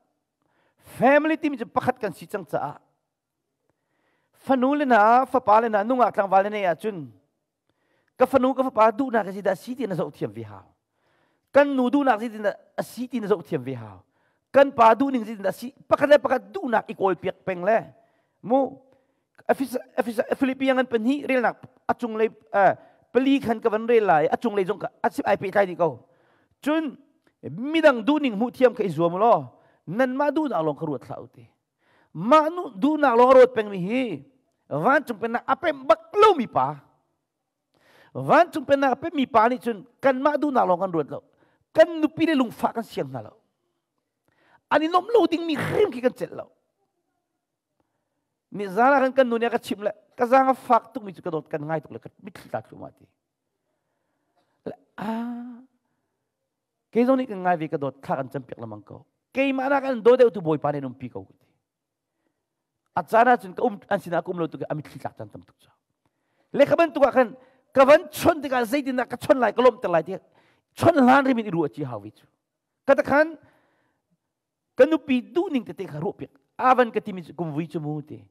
Family timi cu pakhat kan si cang caah fanu le hna, fapa le hna, nungak tlangval le nei ahcun ka fanu ka fapa duhnak si dah si ti na zoh thiam ve hau. Kan nu duhnak si ti na si ti na zoh thiam ve hau. Kan pa duhning si ti na si pakhat le pakhat duhnak i kawl piak peng le mu Philippi ngan pahnih relnak a cunglei pali khan ka van rel lai a cunglei zong a sip ai pehtlai dih ko. Cun midang duhning hmuh thiam kha i zuam law nanmah duhnak lawng kha ruat hlah u ti. Mah nu duhnak lawng a ruat pengmi hi vancung pennak a pemh bak lomi pa. Vancung pennak a pemmi pa nih cun kanmah duhnak lawng kan ruat lo. Kan nupi le lungfah kan siang hna lo. An i nuamh lo dingmi hrim khi kan celh lo. Nizan ah khan kan nu nih a ka chimh le ka zaang a fak tukmi cu ka dawt kan ngai tuk le ka mitthli tla thlu ma ti. Ah, kei zong nih kan ngai ve ka dawt thla kan campiak lamang ko. Keimah nak an daw deuh tu Bawipa nih an umpi ko ka ti. A caan ahcun ka um an sinah ka um lo tuk i a mitthli tlak caan tam tuk cu. Le ka bantuk ah khan ka van chon tikah zeitindah ka chon lai ka lawmhter lai ti chon hlan rim in i ruah ci hau ve cu. Ka ta khan ka nupi duhning tete kha ruahpiak avan ka timi cu kum vui cu mu ti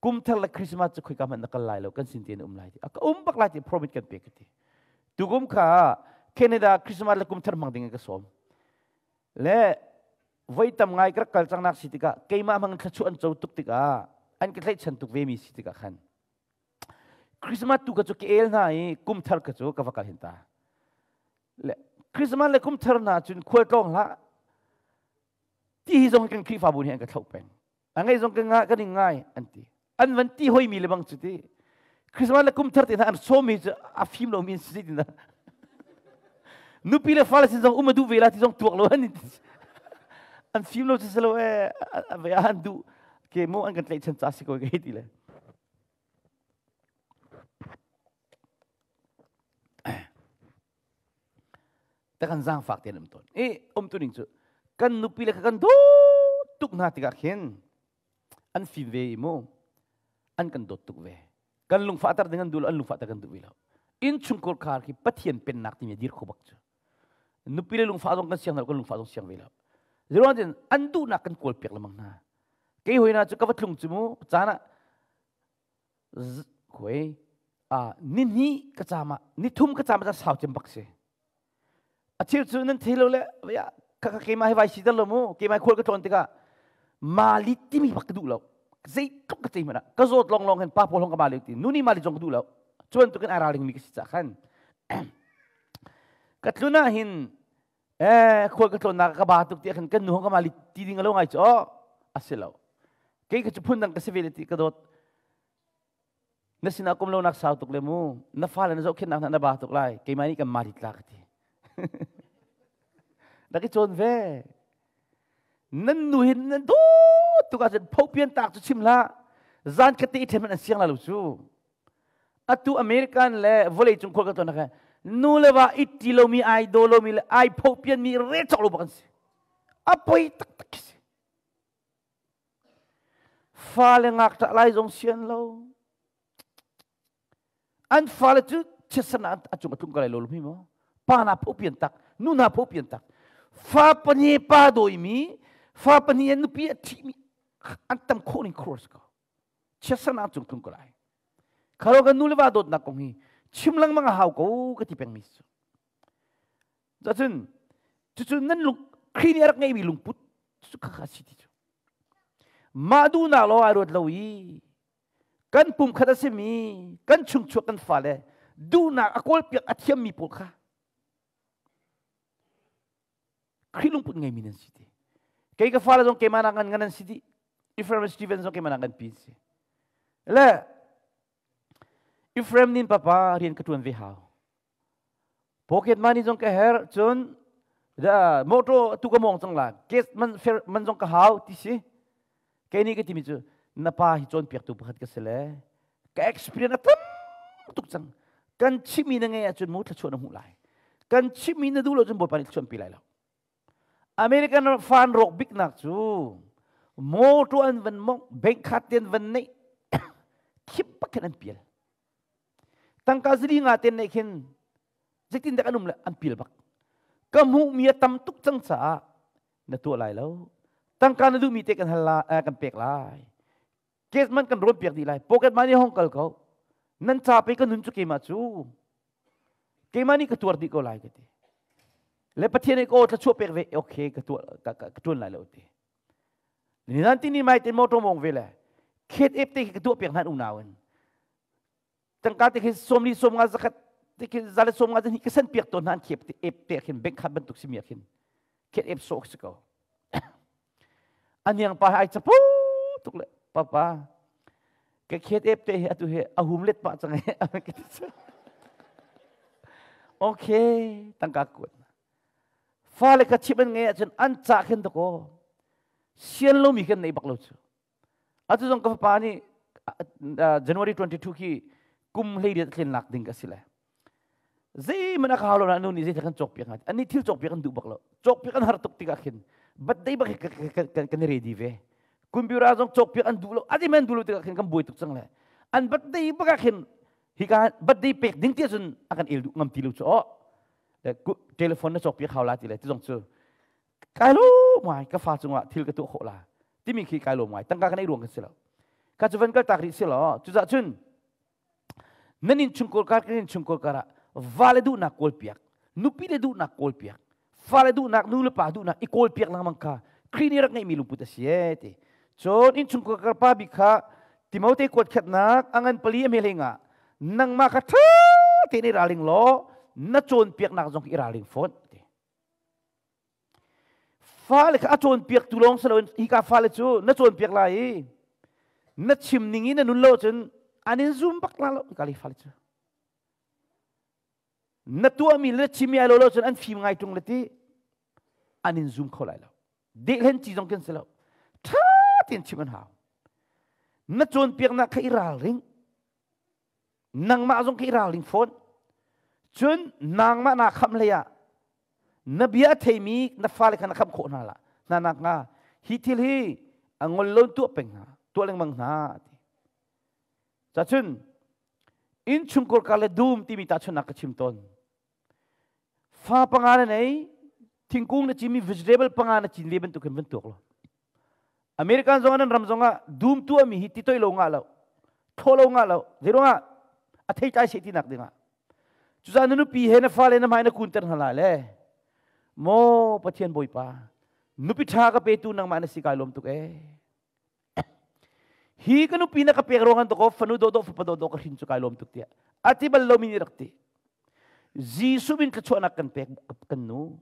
kum thar le Christmas cu khoika hmanh na kal lai lo kan sin tein um lai ti ka um bak lai ti promise kan pek ka ti tukum kha Canada Christmas le kum thar hmang ding in ka sawm le voi tam ngai ka rak kal cang nak si tikah keimah hmang thluachuah an co tuk tikah an ka tlaihchan tuk ve mi si tikah khan Christmas tu ka cu ka el hna i kum thar ka cu ka va kal hin ta le Christmas le kum thar hna cun khual tlawng hlah ti hi zong kan Khrihfabu nih an ka thloh peng a ngei zong kan nga kan in ngai an ti an van ti hoi mi le bang cu ti Christmas le kum thar te hna an sawm mi cu a fim lo mi an si ti na nupi le fale sin zong um a duh ve la ti zong tuak lo an an fim lo cu si lo e ve an duh ke mu an kan tlaihchan ca si ko ke ti le Ta kan zaangfak tein um tawn. I um tu ning cu kan nupi le kan dawt tuk hna tikah khin an fim ve i mu an kan dawt tuk ve. Kan lungfahter ding an duh lo, an lungfahter kan duh ve lo. Innchungkhar khar khi Pathian pennak timi dir kho bak cu. Nupi le lungfah zong kan siang hna lo, kan lungfah zong siang ve lo. Zeruang cun an duhnak kan kawl piak lengmang hna. Kei hoi na cu ka va tlung cu mu caan ah Khuai ni hnih ka caam ah ni thum ka caam ah sau cem bak si. A cheu cu nan thei lo le ka keimah hi vai si ter lo mu keimah khual ka tlawn tikah mali timi bak ka duh lo. Zeitluk ka cei hmanh ah ka zawt long long hin pa pawl hong ka mali ti nu nih mali zong ka duh lo. Cu bantukin ai ralring mi ka si cah khan ka tlun ah hin khual ka tlawnnak ka ba tuk ti khan kan nu hong ka mali ti ding lo ngai cu a si lo. Kei ka cu phun dang ka si ve le ti ka dawt. Na sinah kum lo nak sau tuk le mu. Na fale na zohkhenhnak hna na ba tuk lai. Keimah nih kan mali tla ka ti. Rak i cawn ve. Nan nu hin nan dawt tuk ahcun phopian tak cu chim hlah. Zan khat te i ṭhen hmanh an siang la lo cu. Atu American le vawlei cung khual ka tlawn nak nu le va i ṭi lomi ai daw lomi le ai phopian mi re cawk lo bak an si. A poi taktak khi si. Fale ngakṭah lai zong sian lo. An fale cu chiatsernak a cung a tlung ko lai lo lumi maw? Pa na pho pian tak, nu na pho pian tak. Fa pahnih pa dawimi, fa pahnih an nupi a thihmi an tam khawh ning course ko. Chiatsernak a cung tlung ko lai. Khalo kan nu le va dawtnak kong hi chim lengmang a hau ko ka ti pengmi cu. Cun cucu nan lung Khrih nih a rak ngeimi lungput cu kha si ti cu. Mah duhnak lawng ai ruat lo i kan pum khat a simi kan chungchuak kan fale duhnak a kawlpiak a thiammi pawl kha Khrih lungput ngeimi nan si ti. Kei ka fale zong keimah nak ngan ngan an si dih. Ephraim Stephen zong keimah nak ngan pi si. Le Ephraim nin papa rian ka tuan ve hau. Pocket money zong ka her cun da motor tu ka mong cang la gas man fer man zong ka hau ti si. Kei nih ka timi cu na pa hi cawnpiaktu pakhat ka si le ka experience a tam tuk cang. Kan chimmi na ngei ahcun mu thluachuah na hmuh lai. Kan chimmi na duh lo cun Bawipa nih thluachuah an pe lai lo. American fan rawk biknak cu motor an van mong bank card te an van neih khip bak khin an pial. Tangka zili nga ten neih khin zeitin dah kan um le an pial bak. Ka hmuhmi a tam tuk cang caah na tuah lai lo tangka na duhmi te kan hal la kan pek lai case man kan rawn piak dih lai pocket money hong kal ko nan ca pe ka nun cu keimah cu keimah nih ka tuar dih ko lai ka ti le pathian nih ko thluachuah pek ve okay ka tuah ka tuan lai lo ti ni nan ti ni mai te motor mong ve le khet ep te ka tuah piak hnan unau in tangka te khi 40 50 zakhat te khi zale 50 zan hi ka san piak tawn hna an khep te ep te khin bank khat bantuk simi khin khet ep so si ko aniang pa ai chapu tuk le papa ka khet ep te hi atu hi a hum let pa chang he okay tangka kuat fale ka chip an nge ahcun an ca khin to ko sian lo mi kan nei bak lo chu Atu zong ka fapa nih January 22 khi kum 18 tlen lak ding ka si le. Zeihmanh a ka hau lo na nu nih zei kan cawk piak ngai. Ani thil cawk piak an duh bak lo. Cawk piak an har tuk tikah khin birthday bak kan i ready ve. Computer zong cawk piak an duh lo. Ati men duh lo tikah khin kan buai tuk cang le. An birthday bak ah khin hika birthday pek ding ti cun a kan el duh ngam ti lo cu oh. Telephone na cawk piak hau la ti le ti zong cu kai lawm ngai ka fa cungah thil ka tuah khawh la timi khi kai lawm ngai tangka kan ei ruang kan si lo ka cu van kal tak rih si lo cucah cun nan in chungkawl kar kan in chungkawl kar ah va le duhnak kawl piak nupi le duhnak kawl piak fa le duhnak nu le pa duhnak i kawl piak lengmang kha Khrih nih rak ngeihmi lungput a si e ti cun in chungkawl kar pa bik kha Timote kuat khatnak angan pali a hme nga nangmah kha ṭha tein i ralring law na cawnpiaknak zong i ralring fawn ti Fale kha a cawnpiaktu lawng si loin hika fale cu na cawnpiak lai i na chim ning in na nun lo cun an in zum bak la lo hika lei fale cu. Na tuahmi le na chimmi ai lo lo cun an fim ngai ṭung le ti an in zum kho lai lo. Dehlen ci zong kan si lo. Ṭha tein chim an hau. Na cawnpiaknak kha i ralring. Nangmah zong kha i ralring fawn. Cun nangmah naa khamh hlei ah na bia a theimi na fale kha na khamh khawh hna la hna nak hnga hi thil hi a ngol lo tuah peng hna tuah lengmang hna ti cacun innchungkhar ka le dum timi tahchunhnak ka chim tawn fa panga na nei thingkung na cinmi vegetable panga na cin ve bantuk hin van tuak lo American zong nan ram zong ah dum tuahmi hi ti toi lo ngah lo thaw lo ngah lo zeiruangah a thei tlai seh ti nak dingah Cucaah na nupi he na fale na hmai na kunter hna lai le maw Pathian Bawipa nupi ṭha ka petu nangmah na si kai lawm tuk ee. Hi ka nupi na ka pek ruang an to fanu dawdawh fapa dawdawh ka hrin cu kai lawm tuk tiah a ti bal lomi nih rak ti. Jesuh min thluachuahnak kan pek kan nu.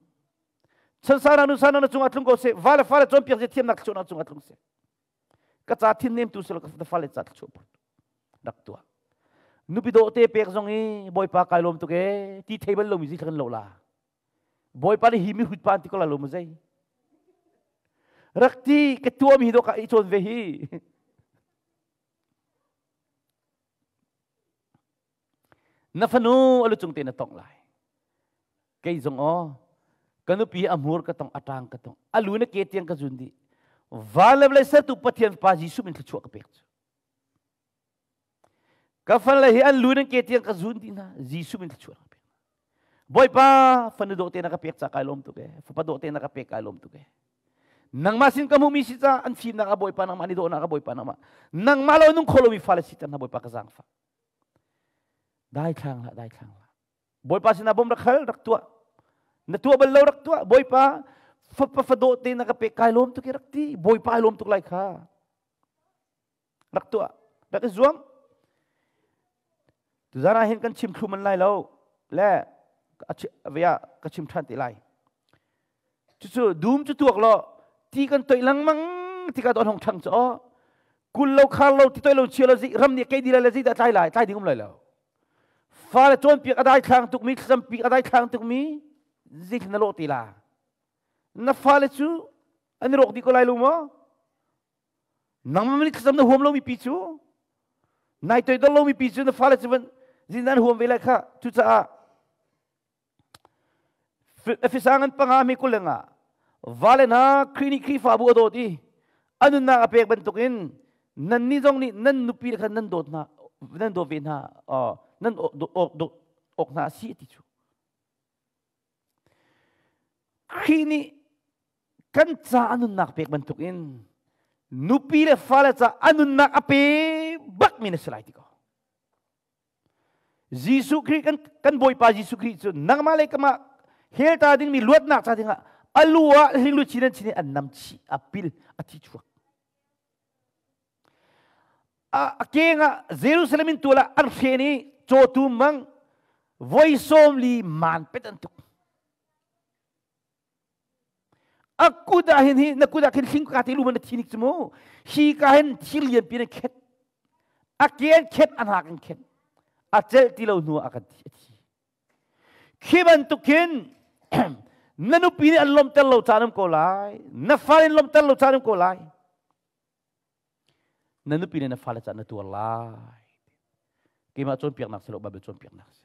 Chansana nu sana na cungah tlung ko seh va le fale cawnpiak zia thiamnak thluachuahnak cungah tlung seh. Ka ca thin nem tu sila ka fale ca thluachuah rak tuah nupi dawh te pek zong i bawipa kai lawm tuk e ti thei bal lomi zi kan lo la bawipa nih hi mi hut pa an ti ko la lo mu zei rak ti ka tuam hi do ka i cawn ve hi na fanu alu cung te na tong lai kei zong aw ka nupi a hmur ka tong a tang ka tong alu na ke tiang ka zun di van le sertu pathian pa Jesuh min thluachuah ka pek cu Ka fale hi an lu nan ke tiang ka zun dih hna. Jesuh min thluachuah ka pek. Bawipa fanu dawh te na ka pek ca kai lawm tuk e. Fapa dawh te na ka pek kai lawm tuk e. Nangmah sin ka hmuhmi si ca an fimnak a Bawipa nangmah ni dawhnak a Bawipa nangmah. Nangmah lo nung kho lomi fale si hna Bawipa ka zaangfah. Dai thlang hlah, dai thlang hlah. Bawipa sinah bom rak hal, rak tuah. Na tuah bal lo rak tuah. Bawipa fapa fadawh te na ka pek kai lawm tuk e rak ti. Bawipa ai lawm tuk lai kha. Rak tuah. Rak i zuam. Tuzan ah hin kan chim thlu man lai lo le via ka chim than te lai. Cucu dum cu tuak lo ti kan toih lengmang tikah don hong ṭhang cu aw kul lo khar lo ti toih lo chia lo zi ram nih kei di lai le zi dah tlai lai tlai ding um lai lo. Fale cawnpiak a dai thlang tukmi thlacampi a dai thlang tukmi zik na lawh ti la. Na fale cu an i rawk dih ko lai lo maw? Nangmah nih thlacam na huam lomi pi cu nai toidor lomi pi cu na fale cu van zin an huam ve lai kha. Cucaah Efesa ngan panga mi kulenga vale hna Khrih nih Khrihfabu a dawt i a nunnak a pek bantukin nannih zong nih nan nupi kha nan dawt hna nan dawt ve hna nan awk hna a si ti cu Khrih nih kan ca a nunnak pek bantukin nupi le fale ca a nunnak a pe bak mi na si lai ti ko. Jesuh Khrih kan Bawipa Jesuh Khrih cu nangmah le kamah hell ta dingmi luatnak ca dingah a lu ah hlinglu chin an chin an nam chih a pil a thi chuak. A keng ah Jerusalem in tual ah an hren i cawtu mang voi 40 man pet an tuk. A kut ah hin hi na kut ah khin hling ka te lu man na thi nik cu mu. Hi ka hin thil lian pi na khet. A ke an khet a hnak an khet. A celh ti lo hnu ah kan thi a thi. Khi bantuk khin na nupi nih an lawmhter lo caan um ko lai. Na fale in lawmhter lo caan um ko lai. Na nupi le na fale caan na tuar lai. Keimah cawnpiaknak si lo Bible cawnpiaknak si.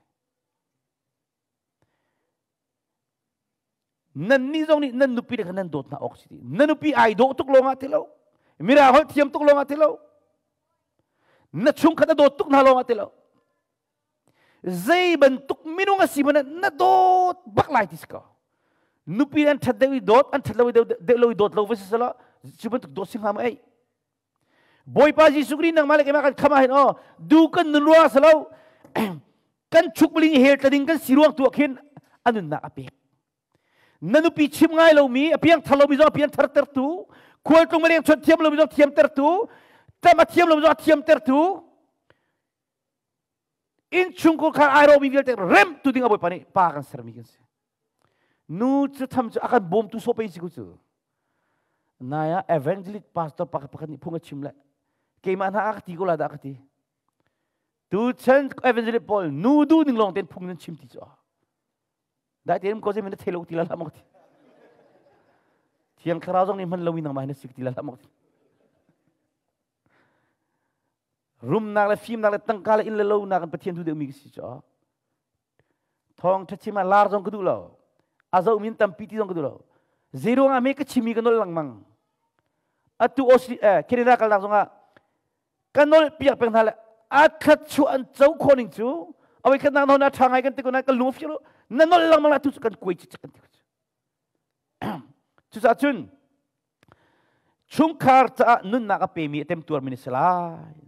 Nannih zong nih nan nupi le kha nan dawt hna awk si ti. Na nupi ai dawh tuk lawng ah ti lo. Mirang holh thiam tuk lawng ah ti lo. Na chungkhat a dawt tuk hna lawng ah ti lo. Zei bantuk minung a si hmanh na dawt bak lai ti si ko. Nupi an ṭhat deuh i dawt, an ṭhat lo i deuh lo i dawt lo va si selaw cu bantuk dawt si hnga ma ei. Bawipa Jesuh Khrih nangmah le keimah kan kham ah hin aw du kan nun ruang si lo kan chukling hel tlading kan si ruang tu ah khin a nunnak a pek. Na nupi chim ngai lomi a piang thar lomi zong a piang thar tertu khualtlung maleng chawnh thiam lomi zong thiam tertu tam a thiam lomi zong a thiam tertu innchungkhar khar ai rawmi vialte rem tu ding a Bawipa nih pa kan sermi kan si. Nu cu tham cu a kan bawmtu sawh pei si ku cu. Nai ah evangelist pastor pakhat pakhat nih phung a chim le keimah hna a ka ti ko la dah ka ti. Tu chan evangelist pawl nu du ning lawng ten phung nan chim ti cu. Dai te ko min thelo ti la la mok ti. Thiang thlarau zong nih hman lo mi nangmah na sik ti la la mok ti. Rumnak le fimnak le tangka le inn le lo nak in Pathian tu deuh mi ka si cu. Thawng ṭha chim ah lar zong ka duh lo. A zoh min tampi ti zong ka duh lo. Zeiruang ah me ka chimi ka nol lengmang. Atu Australia Canada kalnak zong ah ka nol piak peng hna le a thlat chuah an co khawh ning cu awai khat nak na ṭha ngai kan ti ko na kan lung fir na nol lengmang la tu cu kan kuai cik kan ti ko cu. Cucaah cun chungkhar caah nunnak a pemi a temtuarmi na si lai.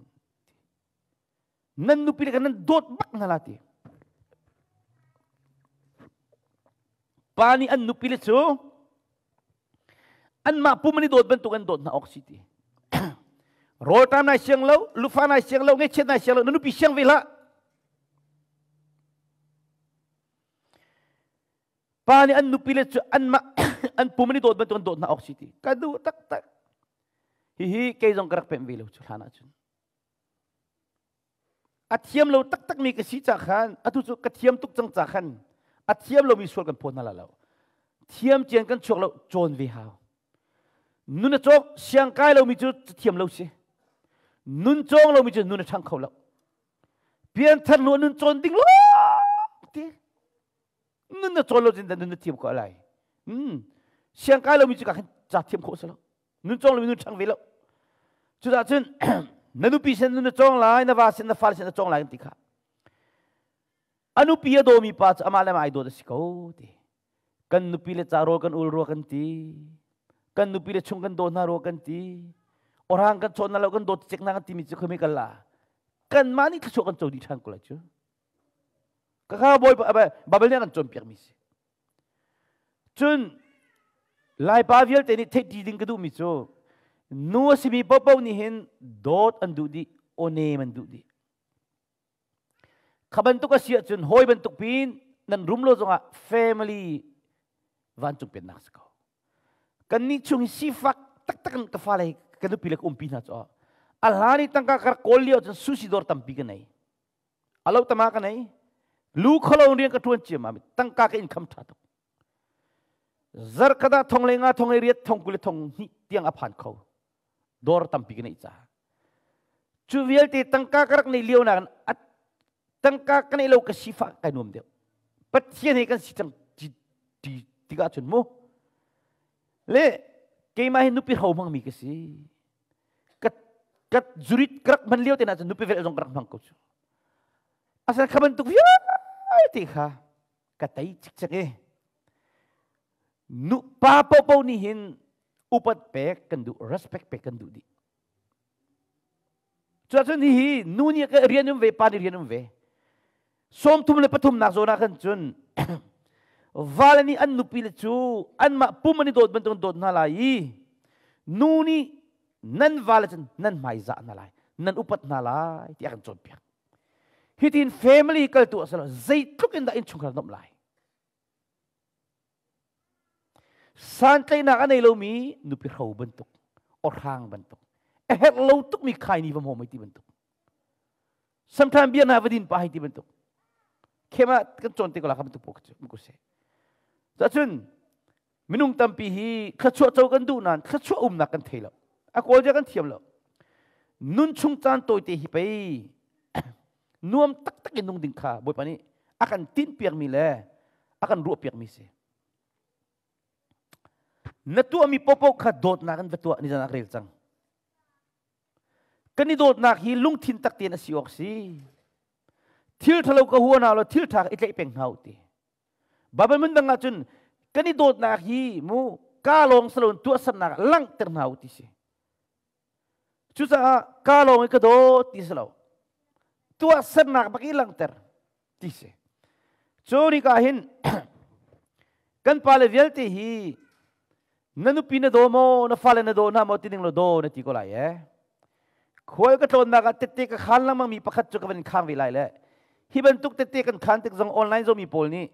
Nan nupi le kha nan dawt bak hna la ti. Pa nih an nupi le cu anmah pum an i dawt bantuk an dawt hna awk si ti. Rawlṭam nai siang lo, lufa nai siang lo, ngaihchiat nai siang lo, na nupi siang ve hlah. Pa nih an nupi le cu anmah an pum an i dawt bantuk an dawt hna awk si ti. Ka duh taktak. Hihi kei zong ka rak pemh ve lo cu hlan ahcun. A thiam lo taktakmi ka si ca khan atu cu ka thiam tuk cang ca khan a thiam lomi sual kan phaw hna la lo. Thiam cian kan chuak lo cawn ve hau. Nun a cawng siang kai lomi cu thiam lo si. Nun cawng lomi cu nun a ṭhang kho lo. Pianthar hnu nun cawn ding lo ti. Nun na cawn lo cun nun na thiam ko lai. Siang kai lomi cu ka khan ca thiam khawh si lo. Nun cawng lomi nun ṭhang ve lo. Cucaah cun na nupi sin nun na cawng lai, na va sin na fale sin na cawng lai kan ti kha. A nupi a dawmi pa cu amah le amah ai dawt a si ko ti. Kan nupi le ca rawl kan ul rua kan ti. Kan nupi le chung kan daw hna rua kan ti. Orang kan chawn na lo kan dawt cek na kan timi cu khami kan la. Kanmah nih thluachuah kan co dih ṭhan ko lai cu. Ka kha bawi Bible nih a kan cawnpiak mi si. Cun Laipa vialte nih theih ding ka duhmi cu Nu a simi paohpaoh nih hin dawt an duh dih, awnem an duh dih. Kha bantuk a si ahcun hawi bantuk pin nan rum lo zongah family vancung pennak si ko. Kannih chung hi sifak taktak in ka fale ka nupi le ka umpi hna cu a hlan i tangka ka rak kawl lio ahcun sushi dawr tampi ka nei. A lo tama ka nei. Lu kholo rian ka ṭuan ciammam tangka ka income ṭha tuk. Zarkhat ah thong le nga thong le riat thong 20 le thong hnih tiang a phan kho. Dawr tampi ka neih caah. Cu vialte tangka ka rak neih lio nakin tangka ka neih lo ka sifah kai nuam deuh. Pathian he kan si cang ti tikah cun mu. Le keimah hi nupi hro hmangmi ka si. Ka ka zurit ka rak hman lio te na cun nupi velh zong ka rak hmang ko cu. Asal kha bantuk vialte kha ka tei cikcek i nu pa popo nih hin upat pek kan duh, respect pek kan duh dih. Cuacun hihi nu nih ka rian um ve, pa nih rian um ve. 33 nak zawn ah khan cun vale nih an nupi le cu anmah pum an i dawt bantuk dawt hna lai i nu nih nan vale cun nan hmaizah hna lai, nan upat hna lai tiah kan cawnpiak. Hitin family kal tu asalo zeitluk in dah innchungkhar nomh lai. Santlaihnak a nei lomi nupi hro bantuk, awhrang bantuk, a herh lo tukmi khaini va hmawm ti bantuk. Sometimes bia na va din pa hei ti bantuk. Khema kan cawn te ko la kha bantuk po ku se. Cun minung tampi hi thluachuah co kan duh nain thluachuah umnak kan thei lo. A kawl zia kan thiam lo. Nun chung caan tawite hi pei nuam taktak in nung ding kha Bawipa nih a kan tinhpiakmi le a kan ruahpiakmi si. Na tuahmi popo kha dawtnak in va tuah ni zan ah rel cang. Kan i dawtnak hi lungthin tak tein a si awk si. Thil ṭhalo ka hua hna lo thil ṭha i tlaih peng hna u ti. Bible mun dang ah cun kan i dawtnak hi mu ka lawng salon tuahsernak langhter hna u ti si. Cucaah ka lawng i ka dawt ti si lo. Tuahsernak bak i langhter ti si. Cu nika hin kan pale vialte hi na nupi na daw maw, na fale na daw hna maw ti ning law daw na ti ko lai eh. Khual ka tlawnnak ah tette ka khaan lengmang mi pakhat cu ka van khang ve lai le hi bantuk tette kan khaan tik zong online zomi pawl nih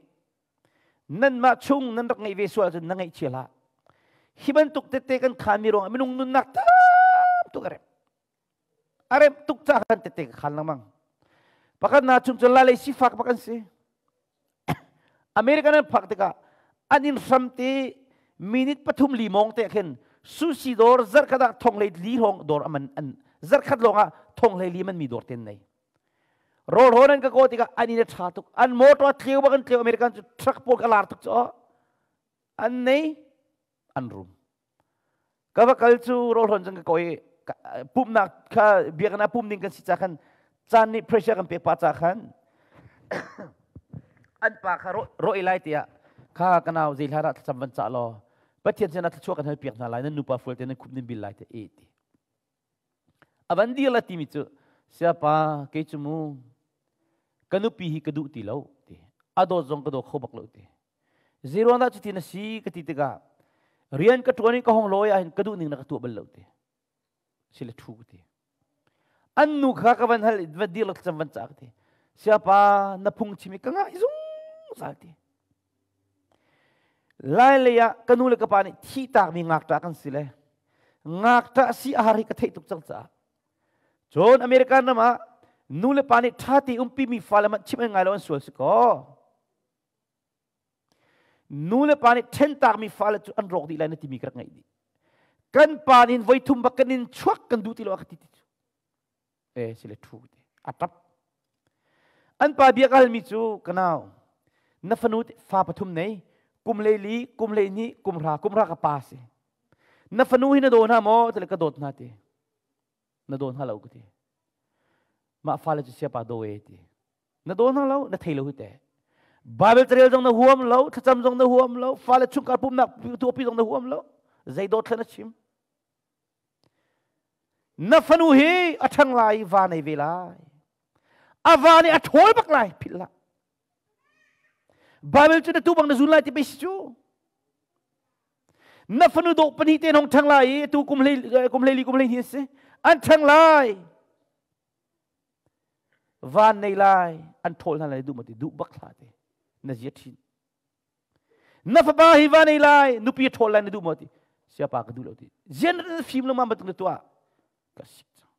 nanmah chung nan rak ngeih ve sual ahcun na ngaihchia hlah. Hi bantuk tette kan khaanmi ruangah minung nunnak tam tuk a rem. A rem tuk caah kan tette ka khaan lengmang. Pakhat na chung cun lalei sifak bak an si. American an phak tikah an in hram te minute pathum li mong te khin sushi dawr zarkhat ah thong hlei li hong dawr aman an zarkhat lawng ah thong hlei li man mi dawr ten nei. Rawl hawn an ka kaw tikah an inn a ṭha tuk. An motor a tleu bak an tleu. American cu truck pawl ka lar tuk cu. An nei, an rum. Ka va kal cu rawl hawn cun ka kaw i pumhnak kha biakinn ah pum ding kan si ca khan caan nih pressure kan pek pa ca khan an pa kha rawh i lai tiah kha ka nau zei hlan ah thlacam van cah law Pathian sinah thluachuah kan hal piak hna lai nan nupa fual te nan khup nan bil lai te e ti A van dir la timi cu siapa kei cu mu ka nupi hi ka duh ti lo ti a dawt zong ka daw kho bak lo ti zeiruang dah cuti na si ka ti tikah rian ka ṭuan i ka hong lawi ahhin ka duh ning na ka tuah bal lo ti sile ṭhu ka ti an nu kha ka van hal va dir la cam van ca ka ti siapa na phung chim i ka ngai zungzal ti Lai lei ah ka nu le ka pa nih thihtakmi ngakṭah kan si le ngakṭah si a har hi ka theih tuk cang caah cun American ram ah nu le pa nih ṭha te umpimi fale hmanh chimh an ngai lo an sual si kaw nu le pa nih ṭhentakmi fale cu an rawk dih lai na timi ka rak ngaih dih kan pa nih voi thum bak kan in chuak kan duh ti lo a ka ti ti cu e sile ṭhu ti a ṭap an pa bia ka halmi cu ka nau na fanu fa pathum nei kum le li kum le ni kum hra kum hra ka pa si na fanu hi na daw hna maw tile ka dawt hna ti na daw hna lo ka ti mah fale cu siapa daw e ti na daw hna lo na thei lo hi te Bible carel zong na huam lo thlacam zong na huam lo fale chungkhar pumnak tuahpi zong na huam lo zei dawt thla na chim Na fanu hi a ṭhang lai i va nei ve lai. A va nih a ṭhawl bak lai philh hlah. Bible cu na tu bang na zun lai ti pei si cu. Na fanu dawh pahnih te hong ṭhang lai i tu kum hlei kum hlei li kum hlei hnih si. An ṭhang lai. Van nei lai an ṭhawl hna lai duh ma ti duh bak hlah te. Na zia ṭhin. Na fapa hi va nei lai nupi ṭhawl lai na duh maw ti. Siapa ka duh lo ti. Zian na fim lo ma bantuk na tuah. Ka sik cang.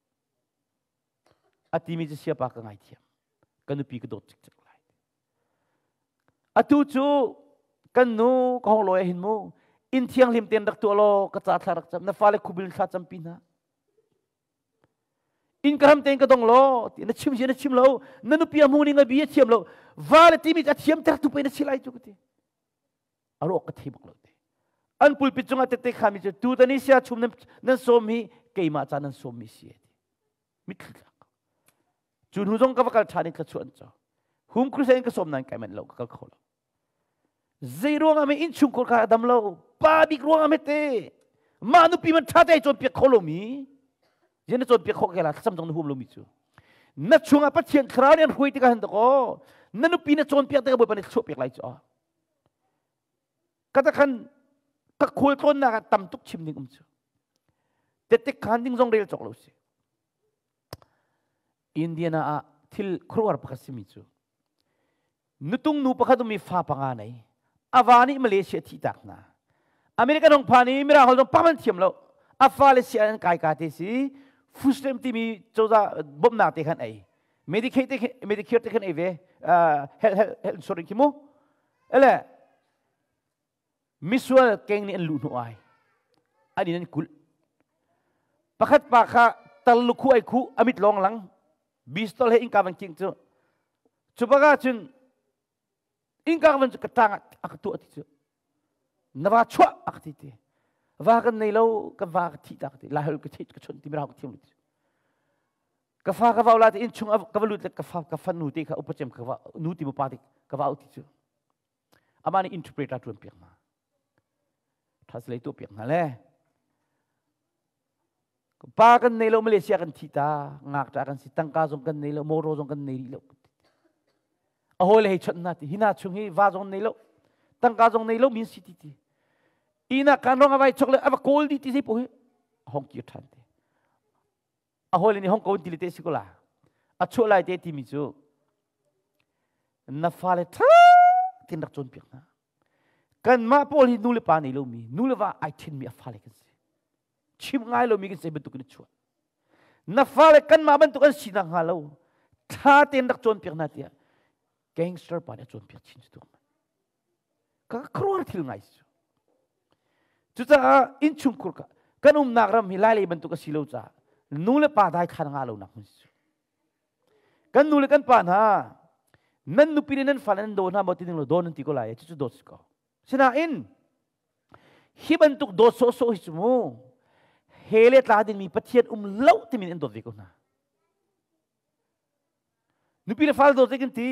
A timi cu siapa ka ngaithiam. Ka nupi ka dawt cikcek lai. Atu cu kan nu ka hong lawi hin mu inn thianghlim ten rak tuah law ka ca thla rak cam na fale khubil thla campi hna inn ka ram tein ka dong law ti na chim si na chim lo na nupi a hmu ning a bi a thiam lo va le timi a thiam ter tu pe na si lai cu ka ti a rawk ka thei bak lo te an pulpit cungah tette khami cu tu tani sia chum nan sawm hi keimah ca nan sawm mi si ti mitthli tlak cu hnu zong ka va kal ṭhan i thluachuah an co hum crusade in ka sawm nain kai manh lo ka kal kho lo zei ruangah me innchungkhar kha a dam lo pa bik ruangah me te mah nupi man ṭha te cawnpiak kho lomi zian na cawnpiak khawh ke la thlacam zong na hum lomi cu na chungah Pathian thlarau nih an hruai tikah hin dakaw na nupi na cawnpiak tikah Bawipa nih thluachuah pek lai cu ka ta khan ka khual tlawnnak ah tam tuk chim ding um cu tetek khan ding zong rel cawk lo si Indiana ah thil khuaruahhar pakhat simi cu nutung nu pakhat umi fa panga nei ava nih Malaysia thi tak hna American hong phan i mirang hol zong paman thiam lo a fale si an kai ka te si food stamp timi cozah bawmhnak te khan ei Medicaid te Medicare te khan ei ve health health health insurance khi mu ele misual keng nih an luh hnu ai an in an kulh pakhat pa kha tal lukhu ai khu amit lawng lang bistol he innka van king cu cu baka cun innka van cu ka tang a ka tuah ti cu na va chuah a ka ti ti va kan nei lo ka va ka thi ta ka ti lai hol ka thi ka chun ti mirau ka thiam ti ka fa ka vau la ti in chung ka va lut le ka fa ka fa nu te kha upacem ka va nu ti mu pa te ka va ti cu amah nih interpreter tuan piak hna translate tuah piak hna le pa kan nei lo Malaysia kan thi ta ngakṭa kan si tangka zong kan nei lo moro zong kan nei rih lo a hawi le hei chawnh hna ti hina chung hi va zong nei lo tangka zong nei lo min si ti ti ina kan rong avai chok le ava kawl di ti sei po hi hong kir ṭhan te a hawi le nih hong ko ti le te si ko la a chuah lai te timi cu na fale ṭha tin rak cawnpiak hna kanmah pawl hi nu le pa nei lomi nu le va ai ṭhenmi a fale kan si chim ngai lomi kan si bantuk in a chuah na fale kanmah bantuk an sinak hnga lo ṭha tein rak cawnpiak hna tiah gangster pa nih a cawnpiak chin cu ka khuaruahhar thil ngai si cucaah innchungkhur ka kan umnak ram hi lailei bantuk a si lo caah nu le pa dai khan nga lo nak hmun si kan nu le kan pa hna nan nupi le nan fale nan daw hna maw ti ding lo daw nan ti ko lai cucu dawt si ko sinain hi bantuk dawt sawhsawh hi cu mu he le tla dingmi Pathian um lo timi an dawt ve ko hna Nupi le fale dawt kan ti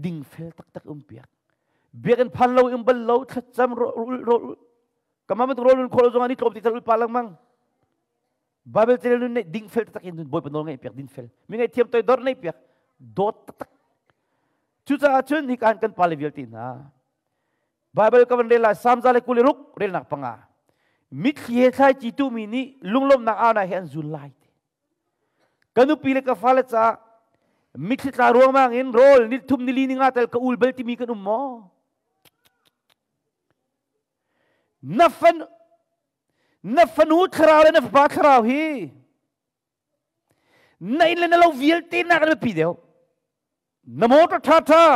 dingfel taktak um piak. Biakinn phan lo um bal lo thlacam rul rul kama bantuk rol khol zong ani tlawm ti ul pa lengmang. Bible channel nun nei dingfel taktak in bawipa nawl ngai piak dinfel. Mi ngai thiam toi dor nei piak dawt taktak. Cucaah cun hi kan kan pale vialte hna Bible ka van rel lai Psalm za le kul le ruk relnak panga mitthli he thlai ci tu mi nih lunglawmhnak au he an zul lai Ka nupi le ka fale caah mitthli tla ruangmang in rawl ni thum ni li ni nga tel ka ul bal timi kan um maw? Na fan na fanu thlarau le na fapa thlarau hi na inn le na lo vialte nak na biapi deuh. Na motor ṭha ṭha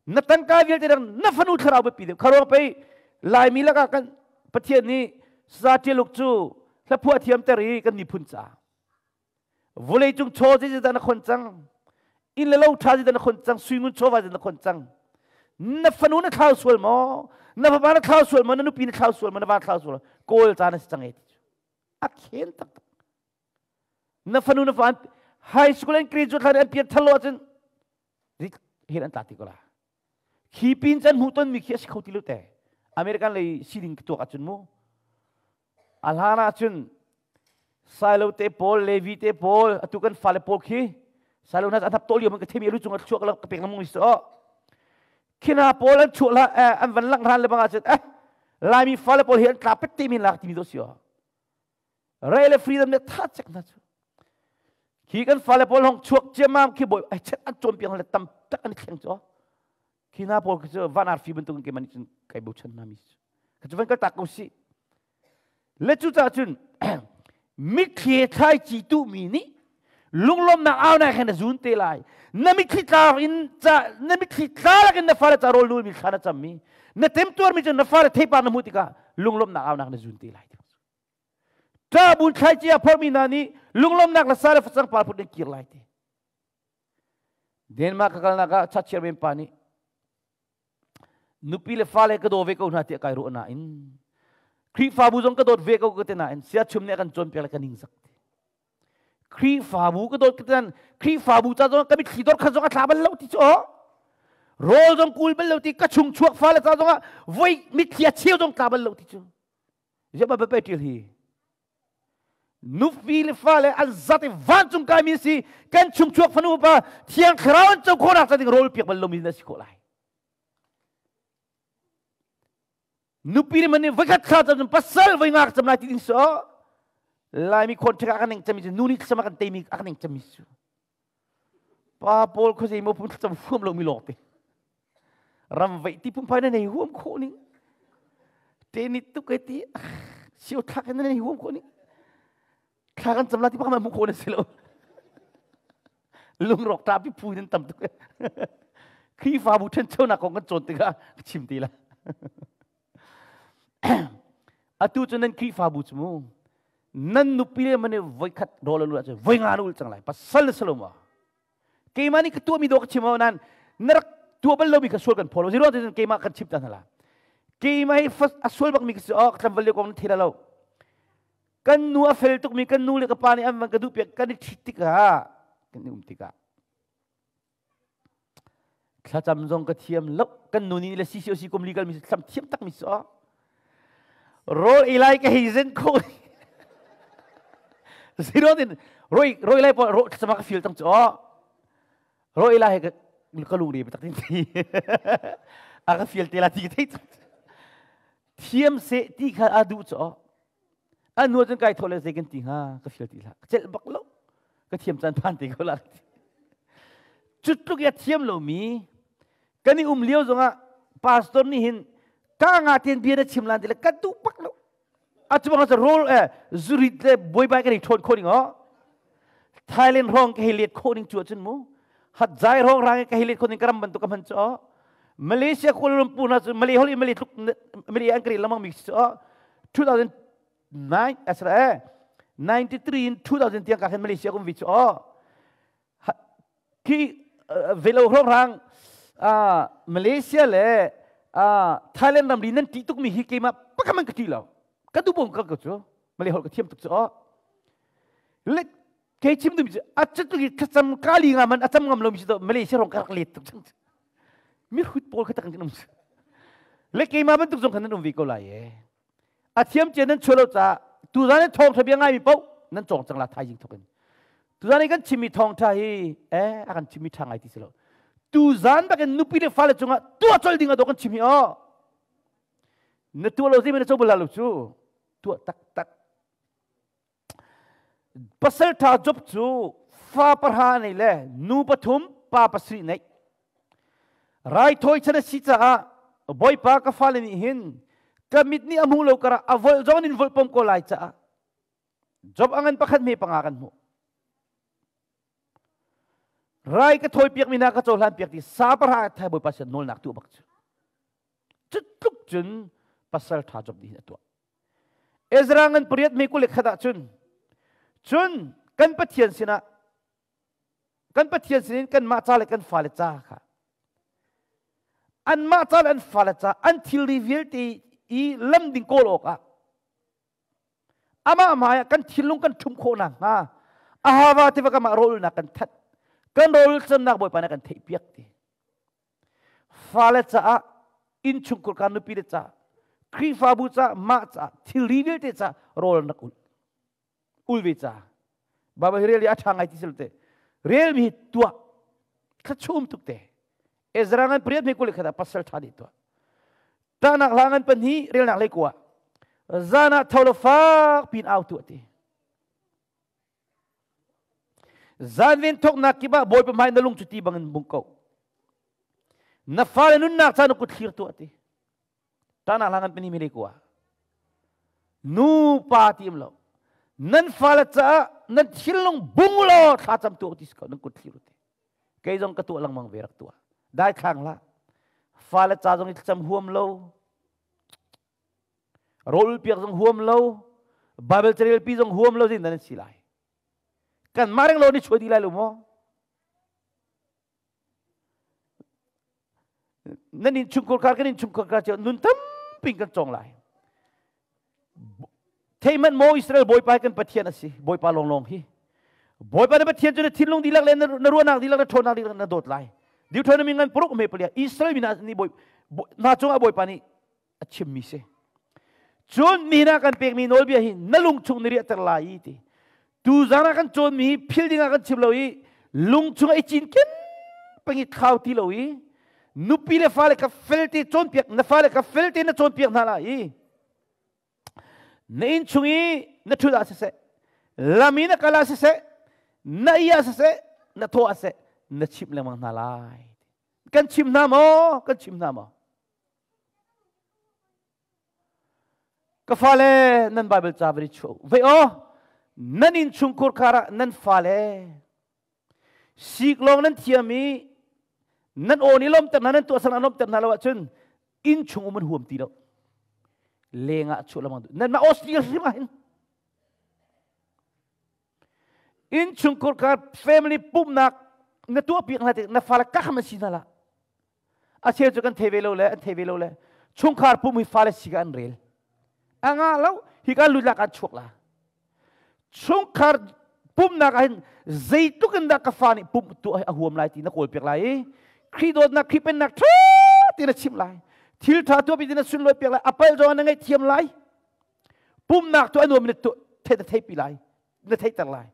na tangka vialte dang na fanu thlarau biapi deuh kharuang pei Laimi lakah kan Pathian nih sa ṭialuk cu hlaphuah thiam ter i kan miphun ca vawlei cung chaw zeidah na khon cang inn le lo ṭha zeidah na khon cang suingun chawva zeidah na khon cang na fanu na thlau sual maw na fapa na thlau sual maw na nupi na thlau sual maw na va thlau sual kawl ca na si cang e ti cu a khen taktak na fanu na fa high school and graduate hlan an pian thal lo ahcun hin an tla ti ko la khi pin can hmuh ton mi khi a si kho ti lo te American lei sining tuak ahcun mu a hlan ahcun Silo te pawl Levi te pawl atu kan fale pawl khi Silo hna an hap to lio man ka themi lu cung a chuak ka pek lamung so khina pawl an chuah la an van lang ran le bang ahcun eh. Laimi fale pawl hi an tla pet te min lak timi do si Ray le freedom ne tha chek na chu. Khi kan fale pawl hong chuak ciamam khi boy ai chet an cawn piang le tam tak an thleng cho. Khi na pawl khi chu van arfi bantuk ke man cun kai bochan na mi chu. Ka chu van kal tak ko si. Le cu ca cun mitthli thlaici tuhmi nih lunglawmnak aunak he na zun te lai. Na mitthli tla in ca na mitthli tla lakin na fale ca rawl nulmi thla na cammi na temtuarmi cu na fale theipar na hmuh tikah lunglawmnak aunak na zun te lai. Ṭa bun thlaici a phormi hna nih lunglawmnak le sa le facang par phut in kir lai ti. Denmark ka kalnak ah chachiar men pa nih nupi le fale ka daw ve ko hna tiah kai ruah nain Khrihfabu zong ka dawt ve ko ka ti nain siachum nih a kan cawnpiak le ka ningzak ti. Khrihfabu ka dawt ka ti nain Khrihfabu ca zong ka mitthli dor khat zong a thla bal lo ti cu aw. Rawl zong kul bal lo ti ka chung chuak fale ca zong ah voi mitthli a cheu zong tla bal lo ti cu. Ziah ba pe ṭil hi nupi le fale an zat i vancung kaimi si kan chungchuak fanu pa thiang thlarau an co khawhnak ca ding rawl piak bal lomi na si khawh lai nupi le man nih voikhat thla cam pasal voi ngak cam lai ti ding so laimi khon ṭhek a kan ning cami cu nu nih thlacam a kan teimi a kan ning cami cu pa pawl khuazei maw phun thlacam huam lomi lawng te ram veih ti phunphai na nei huam khawh ning te ni tuk e ti sio thlak in na nei huam khawh ning thla kan cam la ti pakhat mu khawh na si lo lungrawk ta pi phu nan tam tuk Khrihfabu ṭhanchonak kong kan cawn tikah ka chim ti la atu cu nan Khrihfabu cu mu nan nupi le mane voikhat rawl lu ahcun voi nga ul cang lai pasal na si lo ma keimah nih ka tuahmi dawh ka chim lo nain na rak tuah bal lomi kha sual kan phaw lo zeiruang cun keimah kan chim ta hna la keimah hi a sual bakmi ka si oh tlamval lio kong na thei lo kan nu a fel tukmi kan nu le ka pa nih an van ka duh piak kan i ṭhit tikah kan i um tikah thlacam zong ka thiam lo kan nu nih le CCOC kum li kalmi thlam thiam takmi si oh Rawl ei lai ka hei zen kho. Zero din roi roi lai po ro sama ka feel tang chu. Roi ei lai he ka lung ri tak tin ti. A ka feel te la ti thei. Thiam se ti kha a du chu. A nu cun kai thole zei kan ti hnga ka feel ti la. Cel bak lo. Ka thiam caan phan te ko la. Cu tluk ya thiam lo mi kan i um lio zongah pastor nih hin ka nga ten bia na chim lan ti le ka duh bak lo a cu bang rol eh zurit le boibai kan i ṭhawn kho ding oh Thailand rong ka hei let kho ding cu cun mu hat zai rong rang ka hei let kho ding karam bantuk ka hman cu oh Malaysia Kuala Lumpur na cu Malay hol Malay tluk Malay an kari lamang mi cu oh 2009 asra eh 93 in 2000 tiang ka khan Malaysia kum vi cu oh Khi velo hrawnghrang Malaysia le Thailand ramri nan ṭih tukmi hi keimah pakhat man ka ṭih lo. Ka duh bom ka cu Malay holh ka thiam tuk cu. Le kei chim duhmi cu a cut i thlacam kali nga man a cam ngam lomi si to Malaysia rong ka rak let tuk cang. Mi hrut pawl kha tak kan um. Le keimah bantuk zong khan nan um ve ko lai e. A thiam cia nan chuah lo caah tuzan i thawngṭha bia ngaimi paoh nan cawng cang la thaizing thawk in. Tuzan i kan chimmi thawngṭha hi eh a kan chimmi ṭha ngai ti si lo. Tuzan bakin nupi le fale cungah tuah colh ding a dawh kan chim hi aw. Na tuah lo zei na co bal lo cu tuah taktak. Pasal ṭha Job cu fa pahra nei le nu pathum pa pasarih neih. Raithawi chan a si caah Bawipa ka fale nih hin ka mit nih a hmu lo karah a volh zong in volh pom ko lai caah Job a ngan pakhat hme panga kan hmuh. Rai ka thawi piak mi hna ka cohlan piak ti sa pahra thai Bawipa sin nawlnak tuah bak cu. Cu tluk cun pasal ṭha Job nih hin a tuah. Ezra ngan pariat me kul le khat ah cun cun kan Pathian sinah kan Pathian sinin kanmah ca le kan fale ca kha anmah ca le an fale ca an thilri vialte i lam ding kawl awkah amah hmai ah kan thinlung kan ṭhum khawh nakhnga Ahava tiva kam ah rawlnak kan that kan rawl camnak Bawipa nih kan theihpiak ti Fale caah, innchungkhar ka nupi le caah, Khrihfabu caah, mah caah, thilri vialte caah rawl an rak ul. Ul ve caah. Bible hi rel i a ṭha ngai ti si lo te. Relmi hi tuah. Thla chum tuk te. Ezra ngan pariat hme kul khat ah pasal ṭha nih tuah. Tahnak hla ngan pahnih relnak lei kua. Zan ah tho lo fak pin au tu ati. Zan ven thoknak kip ah Bawipa hmai na lung cu ti bangin bung ko. Na fale nunnak ca na kut thlir tu ati. Tahnak hla ngan pahnih mi lei kua. Nu pa ti um lo. Nan fale caah nan thinlung bung law thlacam tu ti ko nan kut thlir ti. Kei zong ka tuah lengmang ve rak tuah. Dai thlang hlah. Fale ca zong i thlacam huam lo. Rawl piak zong huam lo. Bible carel pi zong huam lo zin nan si lai. Kan mah reng lo ni chuai di lai lo maw? Nan in chungkhar kar kan in chungkhar kar cio nun tampi kan cawng lai. Theihmanh maw Israel Bawipa kan Pathian a si. Bawipa lawnglawng hi. Bawipa na Pathian cu na thinlung dihlak le na ruahnak dihlak na ṭhawnnak dihlak na dawt lai. Deuteronomy ngan paruk me palia Israel mi hna nih Bawi hna cungah Bawipa nih a chimmi si. Cun mi hna kan pekmi nawlbia hi na lung chung na riahter lai i ti. Tu zan ah kan cawnmi hi phil ding ah kan chim lo i lung chung i cinken peng i thlau ti lo i nupi le fale kha felte cawnpiak na fale kha felte na cawnpiak hna lai i na inn chung i na ṭhut ah siseh lam i na kal ah siseh na i ah siseh na thaw ah siseh na chimh lengmang hna lai kan chim hna maw kan chim hna maw Ka fale nan Bible ca van i chuah u. Vei aw, nan inn chungkhur khar ah nan fale sik lawng nan thiam i nan aw nih lawmter hna nan tuahser hna lawmter hna lo ahcun inn chung um an huam ti lo. Leng ah chuah lengmang duh. Nanmah Australia hrim ah hin inn chungkhur khar family pumhnak na tuahpiak hna tik na fale kakam an si hna la. A cheu cu kan thei ve lo le an thei ve lo le chungkhar pum hi fale si ka an rel. A nga lo hi ka lut la kan chuak la. Chungkhar pumnak ah hin zeitluk in dah ka fa nih pum tuah a huam lai ti na kawl piak lai i Khrih dawtnak Khrih pennak ṭha ti na chimh lai. Thil ṭha tuah pi na sunlawi piak lai. A pal zong na ngaihthiam lai. Pumnak tu a nuam na tu thei na theipi lai. Na theihter lai.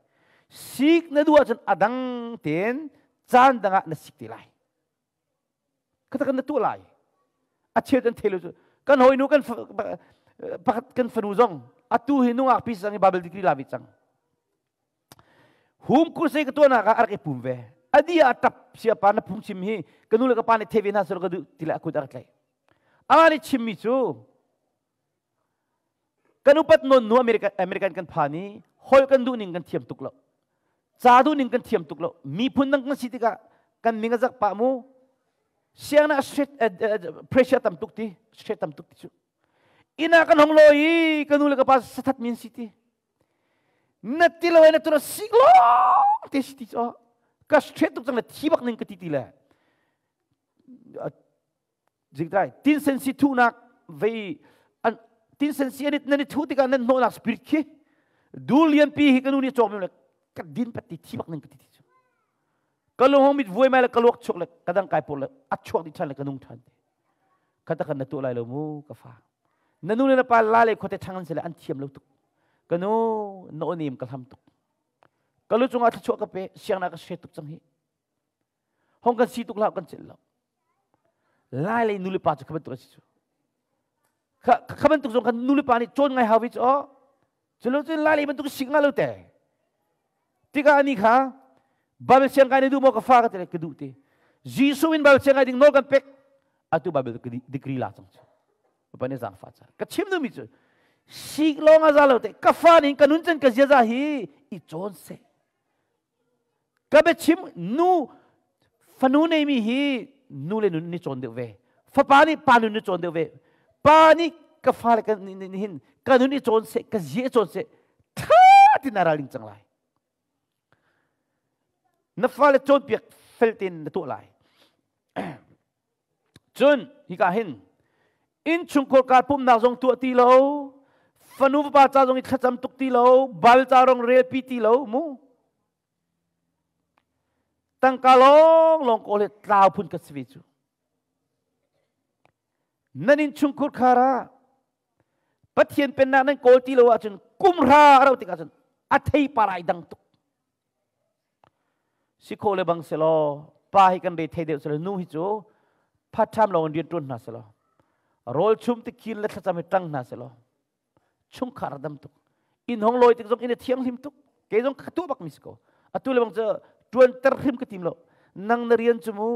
Sik na duh ahcun a dang tein caan dang ah na sik te lai. Kata kan na tuah lai. A cheu kan thei lo cu kan hawinu kan pakhat kan fanu zong atu hi nungak pi sang i Bible degree la ve cang. Hum kurse ka tuah nak ah a rak i pum ve. Adi ah tap sia pa na phungchim hi ka nu le ka pa nih thei ve hna selaw ka duh ti le a kut a rak tlaih. Amah nih chimmi cu Kan upat nawn nu American, American kan phan i holh kan duh ning kan thiam tuk lo. Ca duh ning kan thiam tuk lo. Miphun dang kan si tikah kan ming a zak pah mu. Siang na straight pressure tam tuk ti, straight tam tuk ti cu. Ina kan hong lo i ka nu le ka pa sathat min si ti. Na ti lo na tura sik lo te si ti cu. Ka straight tuk cang le thi bak ning ka ti ti le. Jingtai tinsen si thuhnak vei an tinsen si an nan i thuh tikah nan hnawhnak spirit khi dul lianpi hi ka nu nih cawk mi le ka din pat ti thi bak ning ka ti ti cu ka lung mit vuai mai le ka luak chuak le ka dang kai por le a chuak dih ṭhan le ka nung ṭhan te kha ta kan na tuah lai lo mu ka fa na nu le na pa la le khuate ṭhang an si le an thiam lo tuk ka nu na aw ka hlam tuk ka lu cungah thluachuah ka pe siangnak ka hre tuk cang hi Hong kan si tuk hlah kan celh lo. Lai lei nu le pa cu kha bantuk a si cu. Kha kha bantuk zong khan nu le pa nih cawn ngai hau ve cu aw. Cu lo cun lai lei bantuk si nga lo te. Tikah ani kha Bible siang kai na duh maw ka fa ka ti ka duh ti. Jesuh in Bible siang kai ding nawl kan pek. Atu Bible degree la cang cu. Bapak nih zaangfah ca. Ka chim duhmi cu sik lawng a za lo te ka fa nih ka nun can ka ziaza hi i cawn seh. Ka biachim nu fanu neimi hi nu le nun ni cawn deuh ve. Fapa nih pa nun ni cawn deuh ve. Pa nih ka fale kan hin ka nun i cawn seh, ka zia i cawn seh, ṭha tin na ralring cang lai. Na fale cawnpiak fel tein na tuah lai. Cun hika hin innchungkhar kar pumhnak zong tuah ti lo, fanu fapa ca zong i thlacam tuk ti lo, bal ca rong relpi ti lo mu. Tangka lawng lawng kawl hi tlau phun ka si ve cu. Nan innchungkhar khar ah Pathian pennak nan kawl ti lo ahcun kumhra a rauh tik ahcun a thei parai dang tuk. Si kho le bang selaw pa hi kan re thei deuh selaw nu hi cu part time lawng in rian ṭuan hna selaw. Rawl chum tikhin le thlacam hi ṭang hna selaw chungkhar dam tuk. Inn hong lawi tik zong inn a thianghlim tuk. Kei zong ka tuah bak mi si ko. Atu le bang cu ṭuanter hrim ka tim lo. Nang na rian cu mu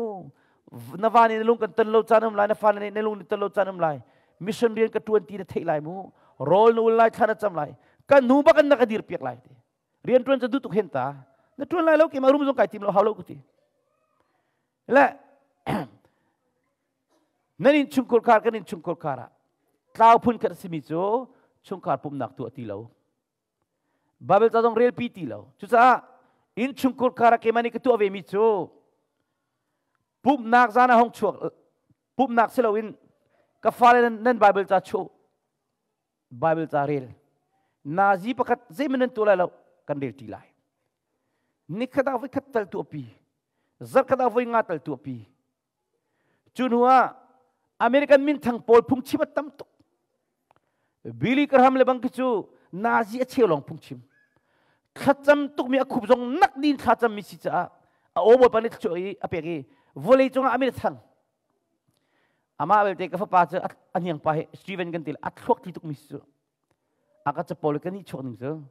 na va nih na lung kan ton lo caan um lai, na fa nih na lung ton lo caan um lai. Mission rian ka ṭuan ti na theih lai mu. Rawl na ul lai, thla na cam lai. Kan hnu bak in na ka dir piak lai ti. Rian ṭuan cu duh tuk hen ta. Na ṭuan lai lo keimah rum zong kai tim lo hau lo ku ti. Le nan in chungkhur khar kan in chungkhur khar ah tlau phun khat a simi cu chungkhar pumnak tuah ti lo. Bible ca zong relpi ti lo. Cucaah inn chungkhur khar ah keimah nih ka tuah ve mi cu pumhnak zan ah hong chuak pumhnak si loin ka fale nan Bible ca chuah Bible ca rel nazi pakhat zeihmanh nan tuah lai lo kan rel ṭi lai. Nikhat ah voi khat tal tuahpi zarkhat ah voi nga tal tuahpi. Cu hnu ah American minthang pawl phungchim a tam tuk. Billy Graham le bang khi cu Nazi a cheu lawng phungchim. Thlacam tukmi a khup zong nak din thlacam mi si caah a aw bawipa nih thluachuah i a pek i vawlei cungah a min a thang. Amah belte ka fapa cu a hniang pa hi Steven kan ti le a thluak tli tukmi si cu. A ka capo le kan nih chuak ning cu.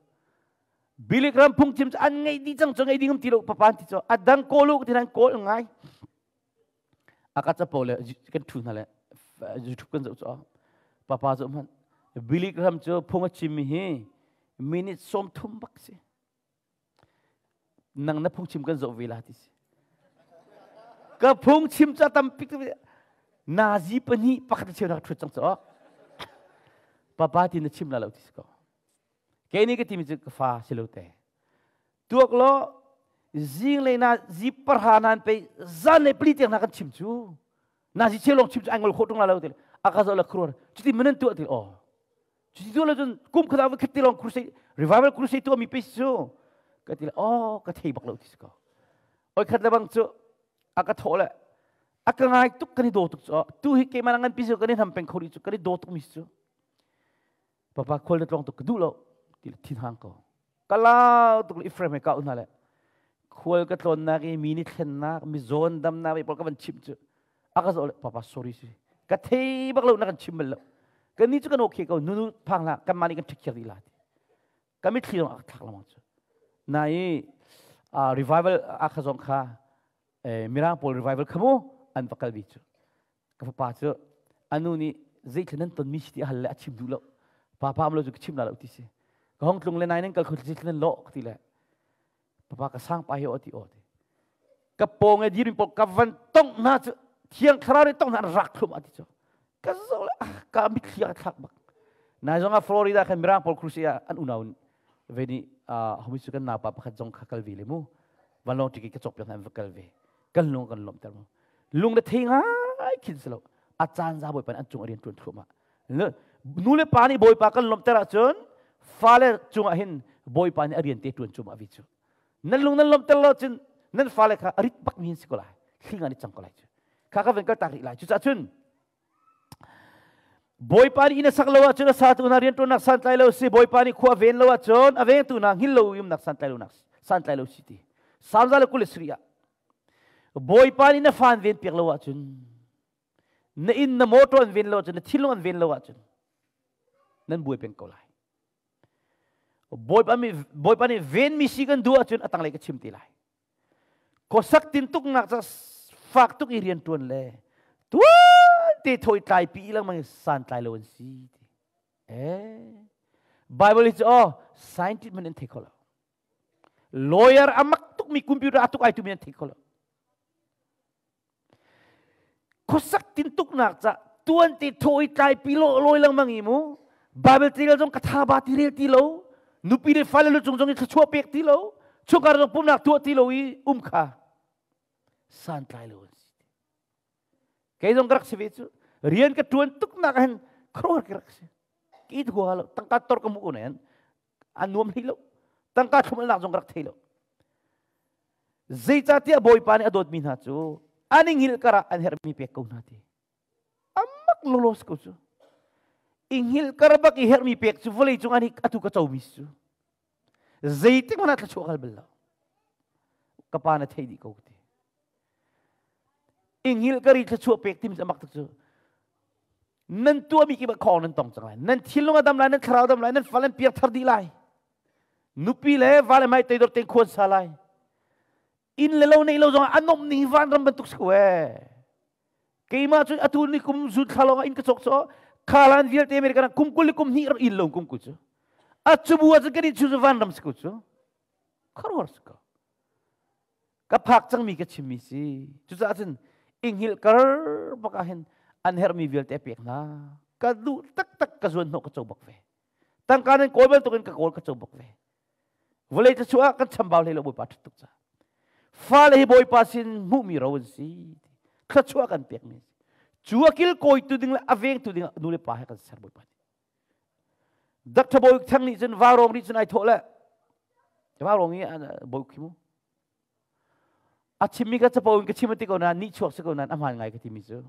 Billy Graham phungchim cu an ngeih dih cang cu ngeih ding um ti lo papa an ti cu a dang kawl u ti nan kawl ngai. A ka capo le kan thu hna le YouTube kan zoh cu papa cu hmanh Billy Graham cu phung a chimmi hi minute 30 bak si. Nang na phungchim kan zoh ve la ti si. Ka phungchim ca tampi nazi pahnih pakhat cheu nak thut cang cu papa ti na chim la lo ti si ko. Kei nih ka timi cu ka fa si lo te. Tuak lo zinglei na zi parha nan pe zan le pli tiang na kan chim cu. Na zi cheu long chim cu ai ngol khawh tung la lo ti. A ka zoh la khuruar. Cuti manan tuah ti oh. Cuti tu lo cun kum khat ah khat ti long crusade revival crusade tuah mi pe cu ka ti le oh ka thei bak lo ti si ko. Oi khat le bang cu a ka thawh le a ka ngai tuk kan i daw tuk cu tu hi keimah ngan pi kan i hnam peng kho rih cu kan i daw tuk mi cu. Papa khual na tlawng tuk ka duh lo ti le thin hang ko. Ka lau tuk le Ephraim he ka hna le khual ka tlawnnak i mi nih thlennak mi zawn damnak mi pawl ka van chimh cu a ka zoh le papa sorry si ka thei bak lo na kan chim bal lo kan ni cu kan okay ko nunu phang hlah kan mah nih kan ṭhikhiar dih la ti ka mitthli zong a ka thlak lengmang cu na i revival a kha zong kha mirang pawl revival kha mu an va kal bi cu Ka fapa cu a nu nih zeithil nan tonmi si ti a hal le a chim duh lo. Papa am lo cu ka chim la lo ti si. Ka hong tlung le nai nan kal kho zeithil nan lawh ka ti le. Papa ka sang pa hi aw ti aw ti. Ka pawng e dir pawl ka van tong hna cu thiang thlarau nih tong hna an rak thlum a ti cu. Ka zo le ka mitthli a thlak bak. Nai zong ah Florida khan Mirang pawl crusade ah an unau ve nih homi cu kan naupa pakhat zong kha kal ve le mu. Vanlawng ticket ka cawk piak hna an va kal ve. Kan lung kan lawmhter mu. Lung le thei ngai khin si lo. A caan za bawipa nih an cung a rian ṭuan thluahmah. Nu le pa nih bawipa kan lawmhter ahcun fale cungah hin bawipa nih a rian te ṭuan cuahmah vi cu. Nan lung nan lawmhter lo cun nan fale kha a rit bak mi hin si ko lai. Thli ngan i cang ko lai cu. Kha ka van kal tak rih lai. Cucaah cun Bawipa nih inn a sak lo ahcun a satu hna rianṭuannak santlai lo si. Bawipa nih khua a ven lo ahcun a vengtu hna hngilh lo umnak santlai lo santlai lo si ti. Salm 123 ah Bawipa nih na fa an ven piak lo ahcun na inn na motor an ven lo ahcun na thinlung an ven lo ahcun nan buai peng ko lai. Bawipa nih Bawipa nih venmi si kan duh ahcun a tanglei ka chim te lai. Khuasak tintuknak ca fak tuk i rian ṭuan le tuan te thawi tlai pi lengmang i santlai lo an si ti. Eh, Bible hi cu oh scientist man an thei kho lo. Lawyer a mak tukmi computer a tuk ai tumi an thei kho lo. Khuasak tintuknak ca tuan te thawi tlai pi lo lawi lengmang i mu Bible ti zong ka tha ba ti rel ti lo nupi le fale lu cung zong i thluachuah pek ti lo chungkhar zong pumnak tuah ti lo i um kha santlai lo an si. Kei zong ka rak si ve cu rian ka tuan tuk nak hin khuaruahhar ka rak si. Ki thua lo tangka tor ka mu ko nen a nuam hlei lo tangka thlum alnak zong ka rak thei lo zeicahtiah bawipa nih a dawtmi hna cu an i hngilh karah an herhmi pek ko hna ti amak lolos ko cu i hngilh kar bak i herhmi pek cu vawlei cung an atu ka comi cu zeitik hmanh ah thluachuah kal bal lo ka pa na thei dih ko ti i hngilh kar i thluachuah pek timi cu amak tuk cu. Nan tuahmi kip ah khawng nan tong cang lai. Nan thinlung a dam lai, nan thlarau dam lai, nan fal an piang thar dih lai. Nupi le va le mai teidor tein khuan sa lai. Inn le lo nei lo zong ah a nomh ning vanram bantuk si ko ee. Keimah cu atu ni kum zun thla lawng ah inn ka cawk cu khalan vialte American ah kum 20 le kum 2 rak inn lo kum kul cu. A cubu ah cun kan inn cu vanram si ko cu. Khuaruahhar si ko. Ka phak cangmi ka chimmi si. Cucaah cun i hngilh kar bak ah hin an herhmi vialte a pek hna. Ka duh taktak ka zuan hnawh ka co bak ve. Tangka nan kawl bantukin ka kawl ka co bak ve. Vawlei thluachuah ah kan chambau hlei lo Bawipa ṭhat tuk caah. Fale hi Bawipa sin hmuhmi ro an si. Thluachuah kan pekmi si. Cu a kilkawitu ding le a vengtu ding ah nu le pa he kan ser Bawipa nih. Dr. Bawi Thang nih cun vaurawng nih cun ai thawh le vaurawng i bawi khi mu a chimmi ka capo in ka chim ti ko na nih chuak si ko nan a hmaan ngai ka timi cu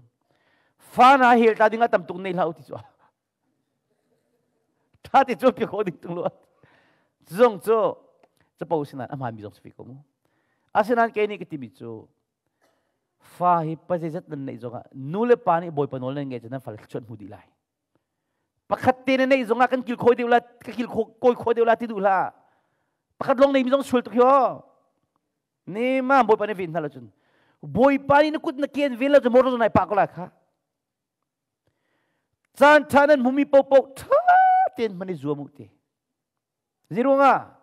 fa na hel ta ding ah tam tuk nei hlah u ti cu tha ti cu pi kho ding tung lo zong cu capo sinan a hmaan mi zong si ko mu asinain kei nih ka timi cu fa hi pazeizat nan neih zongah nu le pa nih bawipa nawl nan ngeih cu nan fale thluachuah hmu dih lai pakhat te na neih zongah kan kil khawi deuh la ka kil kawi khawi deuh la ti duh hlah pakhat lawng nei mi zong sual tuk hi ne ma bawipa nih ven hna lo cun bawipa nih na kut na ken ven lo cun motor nai pah ko lai kha caan ṭha nan hmumi popo ṭha tein hman i zuam u te Zeiruangah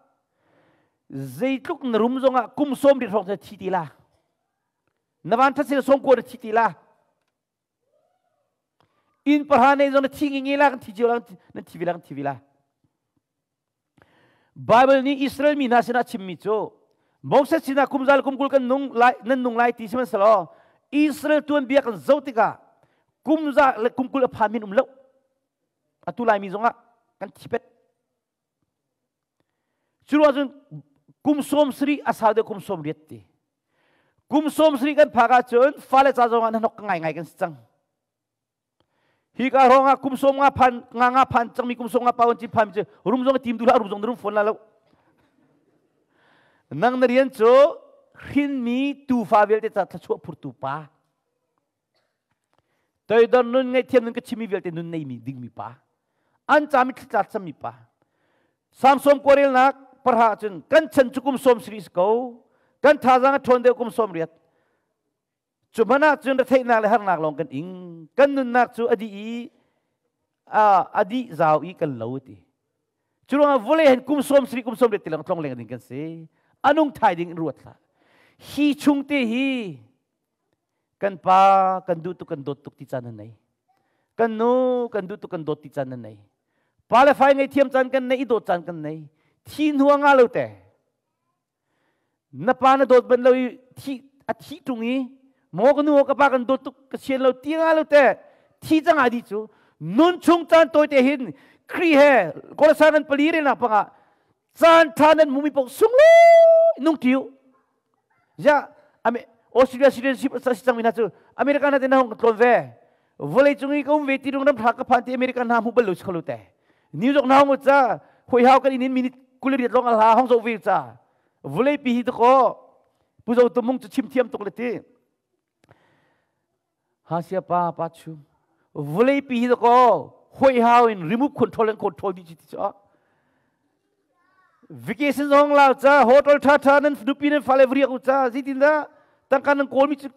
zeitluk na rum zongah kum 70 hrawng na thi ti la na van that sila 90 na thi ti la inn pahra nei zong na thi ngi ngi la kan thi cio la nan thi vi la kan thi vi la Bible nih Israel mi hna sinah chimmi cu Moses sinah kum zal kum 20 kan nung lai nan nung lai ti sihmanhsehlaw Israel tuanbia kan zoh tikah kum za le kum 20 a phan min um lo atu laimi zongah kan thi pet cu ruang cun kum 70 a sau deuh kum 80 ti kum 70 kan phak ahcun fale ca zongah hnok ngai ngai kan si cang hi ka hrawng ah kum 50 phan nga nga phan cangmi kum 50 pawan cin phan cu rum zong tim duh rum zong rum phone la lo nang na rian cu hrinmi tufa vialte ca thluachuah phurtu pa Toidor nun ngaihthiam nun ka chimmi vialte nun neimi dingmi pa. An cami thlitla cami pa. Samsom kuarelnak parha cun kan chan cu kum 70 si ko. Kan thazaang a ṭhawn deuh kum 80. Cu hmanh ah cun retheihnak le harnak lawng kan ing. Kan nunnak cu a dih i a dih zau i kan lo ti. Cu ruangah vawlei hin kum 70 kum 80 ti lang tlong leng ding kan si. Anung thai ding in ruat hlah. Hi chung te hi Kan pa kan duh tuk kan dawt tuk ti caan na nei. Kan nu kan duh tuk kan dawt ti caan na nei. Pa le fai ngei thiam caan kan nei i dawt caan kan nei. Thi hnu nga lo te. Na pa na dawt ban lo i thi a thi tung i maw ka nu ka pa kan dawt tuk ka sian lo ti nga lo te. Thi cang ai di cu nun chung caan tawi te hin Kri he Kolosa nan pali re nak pangah caan tha nan mumi pok sunglu nung tiu Ya, Australia citizenship a si cangmi hna cu America hna te na hong tlawn ve. Vawlei cung i ka um ve ti ram tha ka phan ti America hna hmu bal lo si kholo te. New York na hong ca hoi hau kan inin minute 28 long alha hong zo ve ca. Vawlei pi hi to ko pu zo tumung cu chim thiam tuk le ti. Ha sia pa pa chu. Vawlei pi hi to ko hoi hau in remove control and control di chi ti cho. Vacation zong la ca hotel tha tha nan nupi nan fale vriak u ca zeitin dah tangka nan kawl mi cu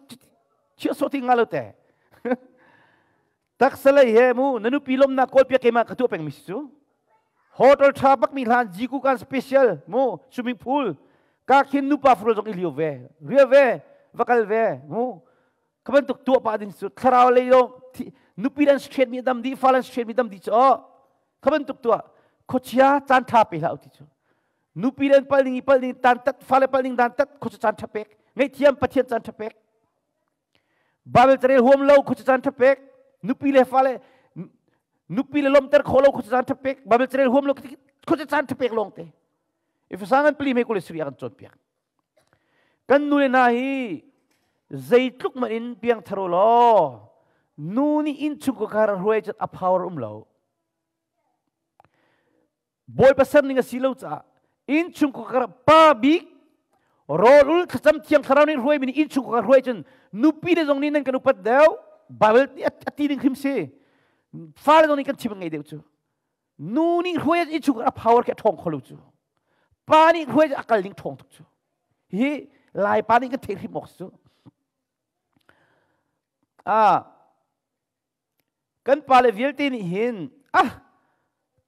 chia so ti nga lo te. Taksalei he mu na nupi lomnak kawl piak keimah ka tuah peng mi si cu. Hotel tha bak mi hlan jiku kan special mu swimming pool ka khin nupa furul zong i liu ve ria ve va kal ve mu ka bantuk tuah pa ding cu thlarau lei lo nupi lan straight mi dam di fa lan straight mi dam di cu kha bantuk tuah khuachia caan ṭha pe hlah ti cu nupi le pal ding i pal ding dan tat fale pal ding dan tat khuacha caan ṭha pek ngaihthiam pathian caan ṭha pek Bible carel huam lo khuacha caan ṭha pek nupi le fale nupi le lomter kho lo khuacha caan ṭha pek Bible carel huam lo khuacha caan ṭha pek lawng te Efesan an pali me kule suri kan cawnpiak kan nu le hna hi zeitluk man in piang tharo law nu nih innchungkhar hruai cun a power um lo Bawipa ser ning a si lo caah innchungkhar pa bik rawl ul thlacam thiang thlarau nih hruai mi nih innchungkhar hruai cun nupi le zong nih nan kan upat deuh Bible nih a ti ding hrim si. Fale zong nih kan chim ngei deuh cu. Nu nih hruai i chung a power khi a ṭhawng kho lo cu. Pa nih hruai a kal ding ṭhawng tuk cu. Hi Lai pa nih kan theih hrim awk cu. Ah, kan pale vialte nih hin ah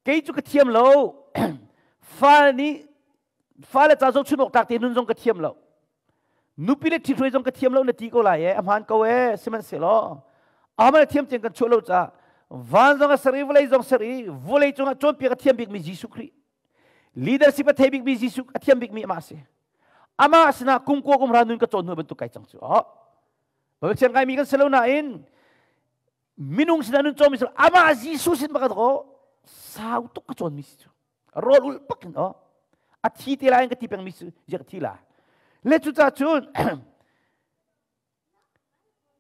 kei cu ka thiam lo fale nih fale ca zohchun awk tlak te nun zong ka thiam lo nupi le ṭhithruai zong ka thiam lo na ti ko lai e a hmaan ko e sihmanhsehlaw aman thiam tiang kan chuah lo caah van zong a ser i vawlei zong ser i vawlei cungah cawnpiak a thiam bikmi Jesuh Khrih leadership a thei bikmi Jesuh a thiam bikmi amah si amah sinah kum kua kum ra nun ka cawn hnu bantuk kai cang cu oh Pathian ngaimi kan si lo nain minung sinah nun cawmi si amah Jesuh sin bak ko sau tuk ka cawnmi si cu rawl ulh pak in oh a thi te lai in ka ti pengmi si ziak thi la le cucaah cun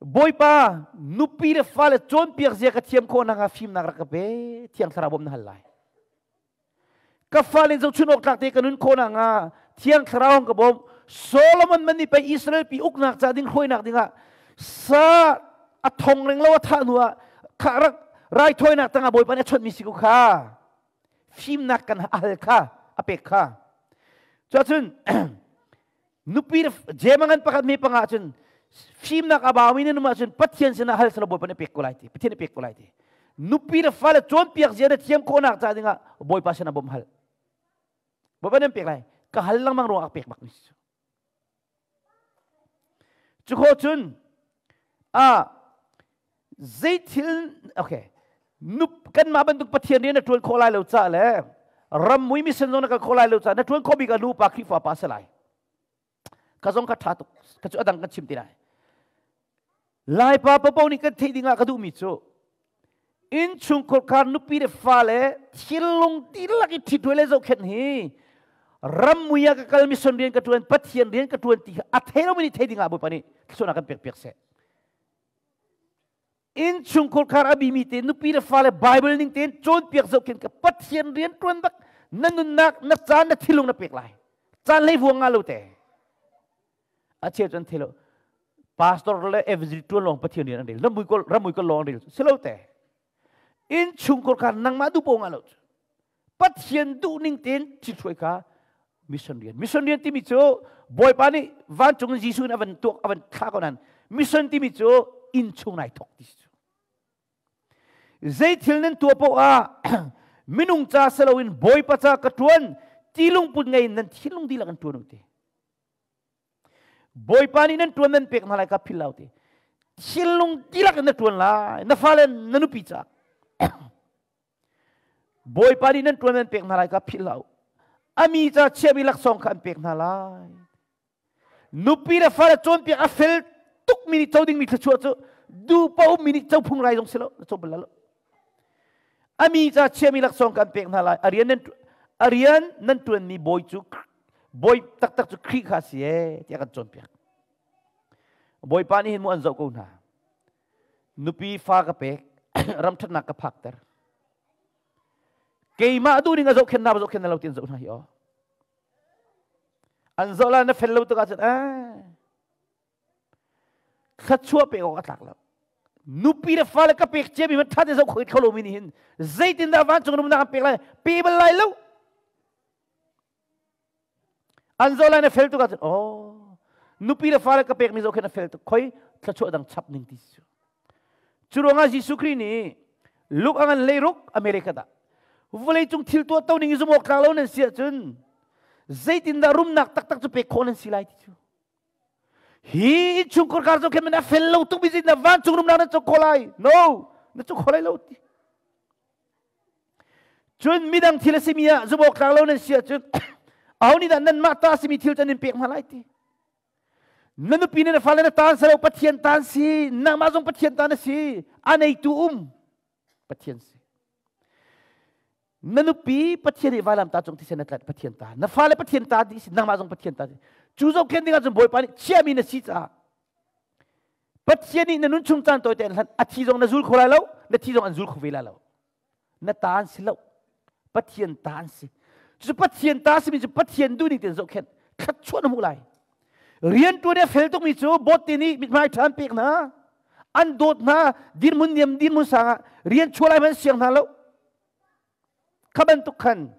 Bawipa nupi le fale cawnpiak zia ka thiam khawh nakhnga fimnak rak ka pe thiang thlarau bawm na hal lai Ka fale zohchun awk tlak te ka nun khawh nakhnga Thiang Thlarau ka bawm. Solomon man nih pei Israel pi uknak ca ding hruainak dingah sa a thong reng lo a thah hnu ah kha rak raithawinak tangah Bawipa nih a chawnhmi si ko kha fimnak kan hal kha a pek kha cuahcun nupi jemangan pakhat mi panga cun fimnak a baumi na num ahcun Pathian sinah hal selaw Bawipa nih pek ko lai ti Pathian nih pek ko lai ti nupi le fale cawnpiak zia na thiam khawhnak ca dingah Bawipa sinah bawmh hal Bawipa nih pek lai ka hal lengmang ruangah pek bak mi si cu kho cun a zei thil okay nup kanmah bantuk Pathian rian na ṭuan khawh lai lo ca le rammui mission zong na kal khawh lai lo ca na ṭuan khawh bik ah nupa Khrihfa pa si lai ka zong ka ṭha tuk ka cu adang kan chim ti lai Laipa papo nih kan theih dingah ka duhmi cu innchungkhar khar nupi le fale thilung dihlak i ṭhit le zohkhenh hi rammui ah ka kal mission rian ka ṭuan Pathian rian ka ṭuan ti kha a thei lomi nih thei dingah Bawipa nih thluachuahnak kan pek piak seh innchungkhar khar a bimi te nupi le fale Bible ning tein cawnpiak zohkhenh ka Pathian rian ṭuan bak na nunnak na caan na thilung na pek lai caan hlei vuang nga lo te a cheu cun thei lo pastor le evangelist ṭuan lawng Pathian rian an rel ramui ko ramui ko lawng an rel si lo te innchungkhar kha nangmah duh paoh ngah lo Pathian duh ning tein ṭhithruai kha mission rian mission rian timi cu Bawipa nih vancung in Jesuh in a van tuak a van thlah ko nan mission timi cu innchung nai thok ti cu zei thil nan tuah paoh ah minung ca si loin Bawipa ca ka ṭuan ti lungput ngei in nan thinlung dihlak in ṭuan u ti Bawipa nih nan ṭuan nan pek hna lai ka philh lo ti. Thinlung dihlak in na ṭuan lai. Na fale na nupi ca. Bawipa nih nan ṭuan nan pek hna lai ka philh lo. A mi ca chiami laksawng kha an pek hna lai. Nupi le fale cawnpiak a fel tukmi nih co dingmi thluachuah cu duh paoh mi nih co phung rai zong si lo, co bal lo. A mi ca chiami laksawng kan pek hna lai. A rian nan a rian nan ṭuanmi bawi cu bawi taktak cu Khrih kha si ee tiah kan cawnpiak. Bawipa nih hin mu an zoh ko hna. Nupi fa ka pek, ram ṭhatnak ka phakter. Keimah duh ning a zohkhenh na zohkhenh na lo ti an zoh hna hi aw. An zoh la na fel lo tik ahcun eh thluachuah pek awk a tlak lo nupi le fale ka pek ciami man ṭha te zoh kho lomi nih hin zeitindah vancung rumnak an pek lai pe bal lai lo an zoh lai na fel tuk ahcun oh nupi le fale ka pekmi zoh khin a fel tuk khoi thluachuah dang chap ning ti cu cu ruangah Jesuh Khrih nih Luke a ngan leiruk America dah vawlei cung thil tuah to ning i zum awk tlak lo nan si ahcun zeitindah rumnak taktak cu pek khawh nan si lai ti cu Hi innchungkhar kar cu khin a fel lo tuk mi na vancung rumnak na cuk kho lai. No, na cuk kho lai lo ti. Cun midang thil a simi ah zumh awk tlak lo nan si ahcun aho nih dah nanmah ta simi thil cu nan pek hna lai ti. Na nupi nih na fale na taan si lo Pathian taan si nangmah zong Pathian taan na si a neitu um Pathian si. Na nupi Pathian nih vailamtah cung thisen na tlanh Pathian ta. Na fale Pathian ta dih si, nangmah zong Pathian ta si. Cu zohkhenh dingah cun Bawipa nih chiami na si caah Pathian nih na nun chung caan tawi te an hlan a thi zong na zul kho lai lo, na thi zong an zul kho ve lai lo. Na ta an si lo. Pathian ta an si. Cu Pathian ta simi cu Pathian duh ning tein zohkhenh thluachuah na hmuh lai. Rian ṭuan i a fel tukmi cu bawt te nih mithmai ṭha an pek hna. An dawt hna, dirhmun niam dirhmun sang ah rian chuah lai hmanh siang hna lo. Kha bantuk khan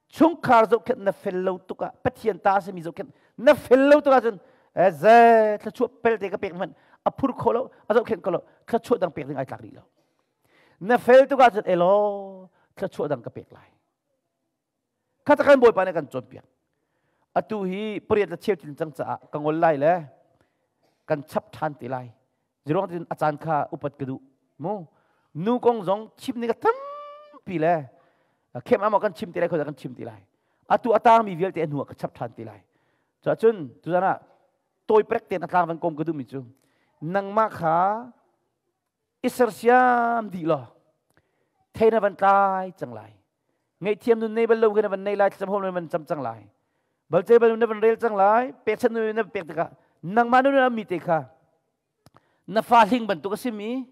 chungkhar zohkhenh na fel lo tuk ah, Pathian ta a simi zohkhenh na fel lo tuk ahcun ze thluachuah pelte ka pek hmanh a phur kho lo, a zohkhenh kho lo, thluachuah dang pek ding ai tlak rih lo. Na fel tuk ahcun elaw thluachuah dang ka pek lai. Kha kan Bawipa nih kan cawnpiak. Atu hi pariat le cheu tlin cang caah ka ngol lai le kan chap ṭhan te lai. Ziruang tin a caan kha upat ka duh. Mu nu kong zong chim ni ka tampi le khem ama kan chim te lai khoza kan chim te lai. Atu a tangmi vialte a hnu ah ka chap ṭhan te lai. Cuahcun tuzan ah tawi prek tein a tlang van kom ka duhmi cu nangmah kha i sersiam dih law thei na van tlai cang lai. Ngaihthiam nun nei bal lo na van nei lai, thlacam hom na van cam cang lai, balce bal na van rel cang lai, pekchanh nun na pek tikah nangmah nun na mi te kha na fa hling bantuk a simi,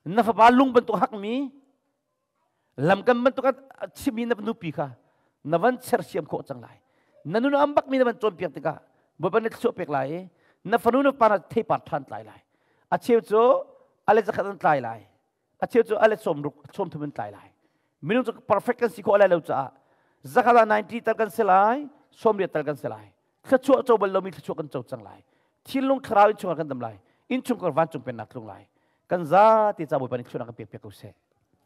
na fapa lung bantuk hakmi, lamkan bantuk a chimmi na nupi kha na van sersiam khawh cang lai. Na nun am bakmi na van cawnpiak tikah Bawipa nih thluachuah pek lai i na fanu na pa na theipar ṭhan tlai lai. A cheu cu a le zakhat an tlai lai, a cheu cu a let sawm ruk sawm thum in tlai lai. Minung cu perfect kan si khawh lai lo caah zakhat ah 90 tal kan si lai, 80 tal kan si lai. Thluachuah co bal lomi thluachuah kan co cang lai. Thinlung thlarau innchungkhar kan dam lai, innchungkhar vancung pennak tlung lai. Kan zate ca Bawipa nih thluachuah kan pek piak ko seh.